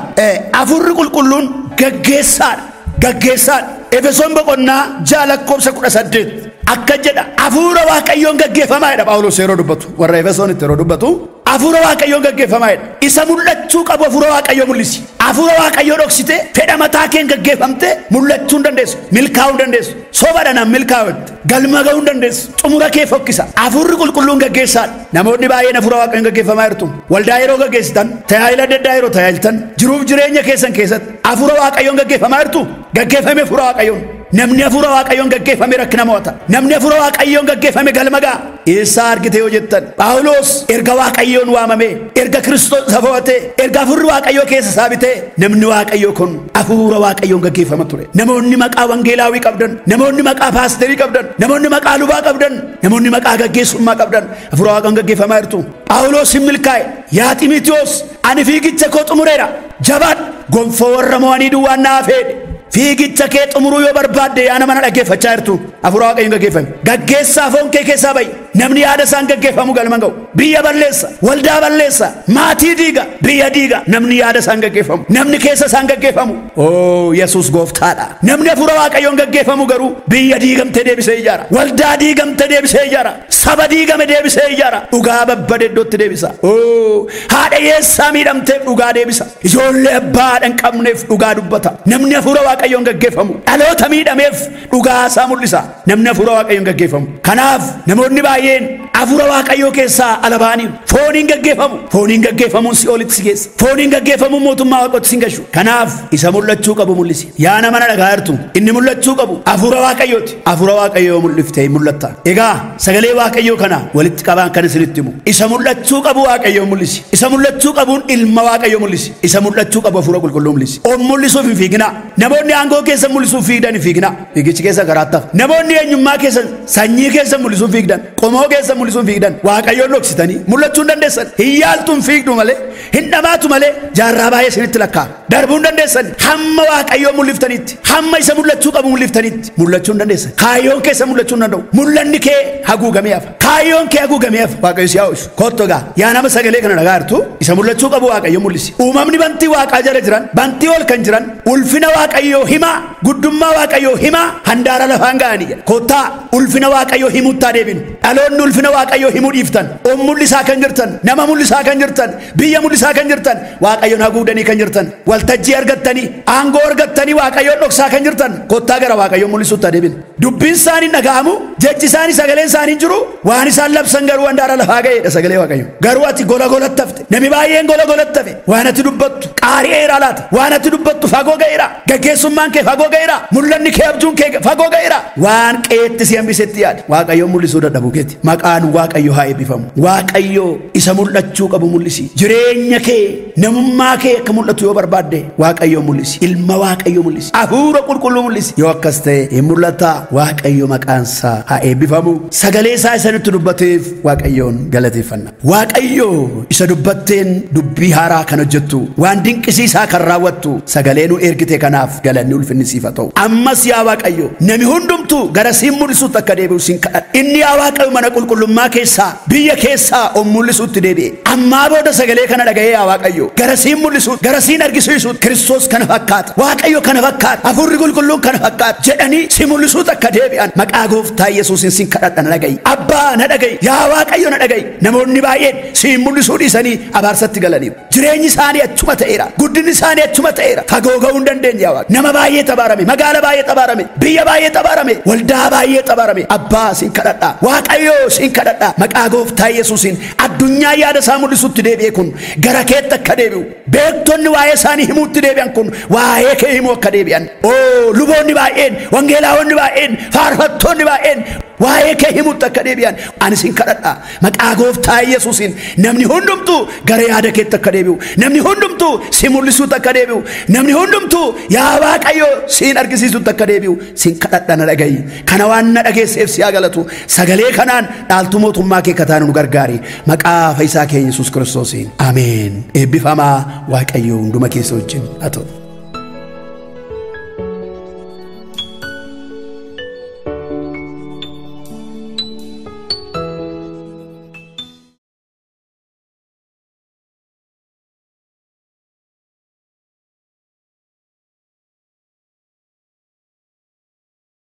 hafuurri qulqulluun gaggeessaadha. Gaggeessaadha. Efesoon boqonnaa 6 lakkoofsa 18 akka jedha. Hafuura Waaqayyoon gaggeeffamaa jedha Phaawulos yeroo dubbatu. Warra Efesoonitti yeroo dubbatu hafuura Waaqayyoon gaggeeffamaa jedha. Isa mul'achuu qabu hafuura Waaqayyoo mul'isi. Hafuura Waaqayyoo dhoksite fedha mataa keen gaggeeffamte mul'achuu hin dandeessu. Milkaa'uu hin dandeessu. Sobaadha nam milkaa'utti. Galma ga'uu hin dandeessu. Xumura kee fokkisa. Hafuurri qulqulluun gaggeessaadha. Namoonni baay'een hafuura Waaqayyoon gaggeeffamaa jirtu. Waldaa yeroo gaggeessitan, tajaajila adda addaa yeroo tajaajiltan, jiruuf jireenya keessan keessatti hafuura Waaqayyoon gaggeeffamaa jirtu. Gaggeeffame hafuura Waaqayyoon. Namni hafuura Waaqayyoon gaggeeffame rakkina mo'ata. Namni hafuura Waaqayyoon gaggeeffame galma ga'a. Eessaa argite yoo jettan, Phaawulos erga Waaqayyoon waamame, erga Kiristoos isa fo'ate, erga hafuurri Waaqayyoo keessa isaa bitee, namni Waaqayyoo kun hafuura Waaqayyoon gaggeeffama ture. Namoonni maqaa wangeelaawii qabdan, namoonni maqaa paasterii qabdan, namoonni maqaa lubaa qabdan, namoonni maqaa gaggeessummaa qabdan hafuura Waaqayyoon gaggeeffamaa jirtu. Phaawulos hin milkaa'e. Yaa Ximitiyoos, ani fiigicha koo xumureera. Jabaadhu. Gonfoo warra mo'anii duwwaan naa fedhe. Fiigicha kee xumuruu yoo barbaadde yaa nama na dhaggeeffachaa jirtu hafuura Waaqayyoon gaggeeffame. Gaggeessaa foon kee keessaa ba'i. Namni yaada isaan gaggeeffamu galma ga'u. Biyya balleessa, waldaa balleessa, maatii diiga, biyya diiga. Namni yaada isaan gaggeeffamu, namni keessa isaan gaggeeffamu. Oo Yesuus gooftaadha. Namni hafuura Waaqayyoon gaggeeffamu garuu biyya diigamte deebisee ijaara. Waldaa diigamte deebisee ijaara. Saba diigame deebisee ijaara. Dhugaa babbade iddootti deebisa. Oo haadha hiyyeessaa miidhamteef dhugaa deebisa. Ijoollee abbaa hin qabneef dhugaa dubbata. Namni hafuura Waaqayyoon gaggeeffamu dhaloota miidhameef dhugaa isaa mul'isa. Namni hafuura Waaqayyoon gaggeeffamu. Kanaaf namoonni baay'een hafuura Waaqayyoo keessaa ala ba'aniiru. Fooniin gaggeeffamu. Fooniin gaggeeffamuun si'oolitti si geessa. Fooniin gaggeeffamuun mootummaa Waaqootti si hin gashu. Kanaaf isa mul'achuu qabu mul'isi. Yaa nama na dhagaa jirtu, inni mul'achuu qabu hafuura Waaqayyooti. Hafuura Waaqayyoo mul'iftee mul'atta. Egaa sagalee Waaqayyoo kana walitti qabaan kan isinitti himu. Isa mul'achuu qabu Waaqayyoo mul'isi. Isa mul'achuu qabuun ilma Waaqayyoo mul'isi. Isa mul'achuu qabu hafuura qulqulluu mul'isi. Of mul'isuuf hin fiiginaa. Namoonni aangoo keessa mul'isuuf fiigdan hin fiiginaa. Fiigichi keessa garaatti hafa. Namoonni eenyummaa keessa, sanyii keessa mul'isuuf fiigdan, qomoo keessa mul'isuuf fiigdan, Waaqayyoon dhoksitanii mul'achuu hin dandeessan. Hin yaaltu hin fiigdu malee, hin dhamaatu malee, jaarraa baay'ee isinitti lakkaa'a. Darbuu hin dandeessan. Hamma Waaqayyoon mul'iftanitti, hamma isa mul'achuu qabu mul'iftanitti mul'achuu hin dandeessan. Kaayyoon keessa mul'achuu hin danda'u. Mul'anni kee haguugamee hafa. Kaayyoon kee haguugamee hafa. Waaqayyo si haa oolchu. Kottu egaa yaa nama sagalee kana dhagaa jirtu, isa mul'achuu qabu Waaqayyo mul'isi. Uumamni bantii Waaqaa jala jiran, bantii ol kan jiran, ulfina Waaqayyoo himaa, guddummaa Waaqayyoo himaa, handaara lafaan ga'anii jedha. Kottaa ulfina Waaqayyoo himuuttaa deebinu. Dhaloonni ulfina Waaqayyoo himuu dhiiftan, of mul'isaa kan jirtan, nama mul'isaa kan jirtan, biyya mul'isaa kan jirtan, Waaqayyoon haguugdanii kan jirtan, waltajjii argattanii, aangoo argattanii Waaqayyoon dhoksaa kan jirtan, kottaa gara Waaqayyoon mul'isuutti adeemina. Dubbiin isaanii dhaga'amu, jechi isaanii sagaleen isaanii jiru, waan isaan labsan garuu handaara lafaa ga'eedha sagalee Waaqayyoo. Garuu ati gola golatti hafte. Namni baay'een gola golatti hafe. Waan ati dubbattu qaari'eera laata. Waan ati dubbattu fagoo ga'eera. Gaggeessummaan kee fagoo ga'eera. Mul'anni kee abjuun kee fagoo ga'eera. Waan qeetti si hambisetti yaadi. Waaqayyoon mul'isuu dadhabuu keeti. Maqaan Maqaan Waaqayyo haa eebbifamu. Waaqayyo isa mul'achuu qabu mul'isi. Jireenya kee, namummaa kee akka mul'atu yoo barbaadde Waaqayyo mul'isi. Ilma Waaqayyo mul'isi. Hafuura qulqulluu mul'isi. Yoo akkas ta'e hin mul'ata. Waaqayyo maqaan isaa haa eebbifamu. Sagalee isaa isa nutti dubbateef Waaqayyoon galateeffanna. Waaqayyo isa dubbatteen dubbii haaraa kan hojjettu, waan dinqisiisaa kan raawwattu, sagalee nu ergite kanaaf galanni ulfinni siif haa ta'u. Ammas yaa Waaqayyo, nami hundumtuu gara siin mul'isuutti akka deebi'u siin kadhadha. Inni yaa Waaqayyo mana qulqullummaa keessaa, biyya keessaa of mul'isuutti deebi'e. Ammaa booda sagalee kana dhaga'ee yaa Waaqayyo gara siin mul'isuutti, gara siin argisiisuutti, Kiristoos kana fakkaata, Waaqayyo kana fakkaata, hafuurri qulqulluun kana fakkaata jedhanii si mul'isuutti akka deebi'an maqaa gooftaa Yesuusiin siin kadhadha. Na dhaga'i. Abbaa na dhaga'i. Yaa Waaqayyo na dhaga'i. Namoonni baay'een siin mul'isuu dhiisanii abaarsatti galaniiru. Jireenyi isaanii achuma ta'eera. Guddinni isaanii achuma ta'eera. Fagoo ga'uu hin dandeenye yaa Waaqa. Nama baay'ee xabaarame, magaala baay'ee xabaarame, biyya baay'ee xabaarame, waldaa baay'ee xabaarame. Abbaa siin kadhadha. Waaqayyo siin kadhadha. Maqaa gooftaa Yesuusiin addunyaa yaada isaa mul'isuutti deebi'e kun gara keetti akka deebi'u, beektonni waa'ee isaanii himuutti deebi'an kun waa'ee kee himuu akka deebi'an, oo luboonni baay'een, wangeelaawonni baay'een, faarfattoonni baay'een waa'ee kee himuutti akka deebi'an ani siin kadhadha. Maqaa gooftaa Yesuusiin namni hundumtuu gara yaada keetti akka deebi'u, namni hundumtuu si mul'isuutti akka deebi'u, namni hundumtuu yaa Waaqayyo siin argisiisuutti akka deebi'u siin kadhadha. Na dhaga'i. Kana waan na dhageesseef si haa galatu. Sagalee kanaan dhaaltuu mootummaa kee kataanu nu gargaari. Maqaa fayyisaa keenya Yesuus Kiristoosiin. Ameen. Eebbifamaa. Waaqayyo hunduma keessa wajjin haa ta'u.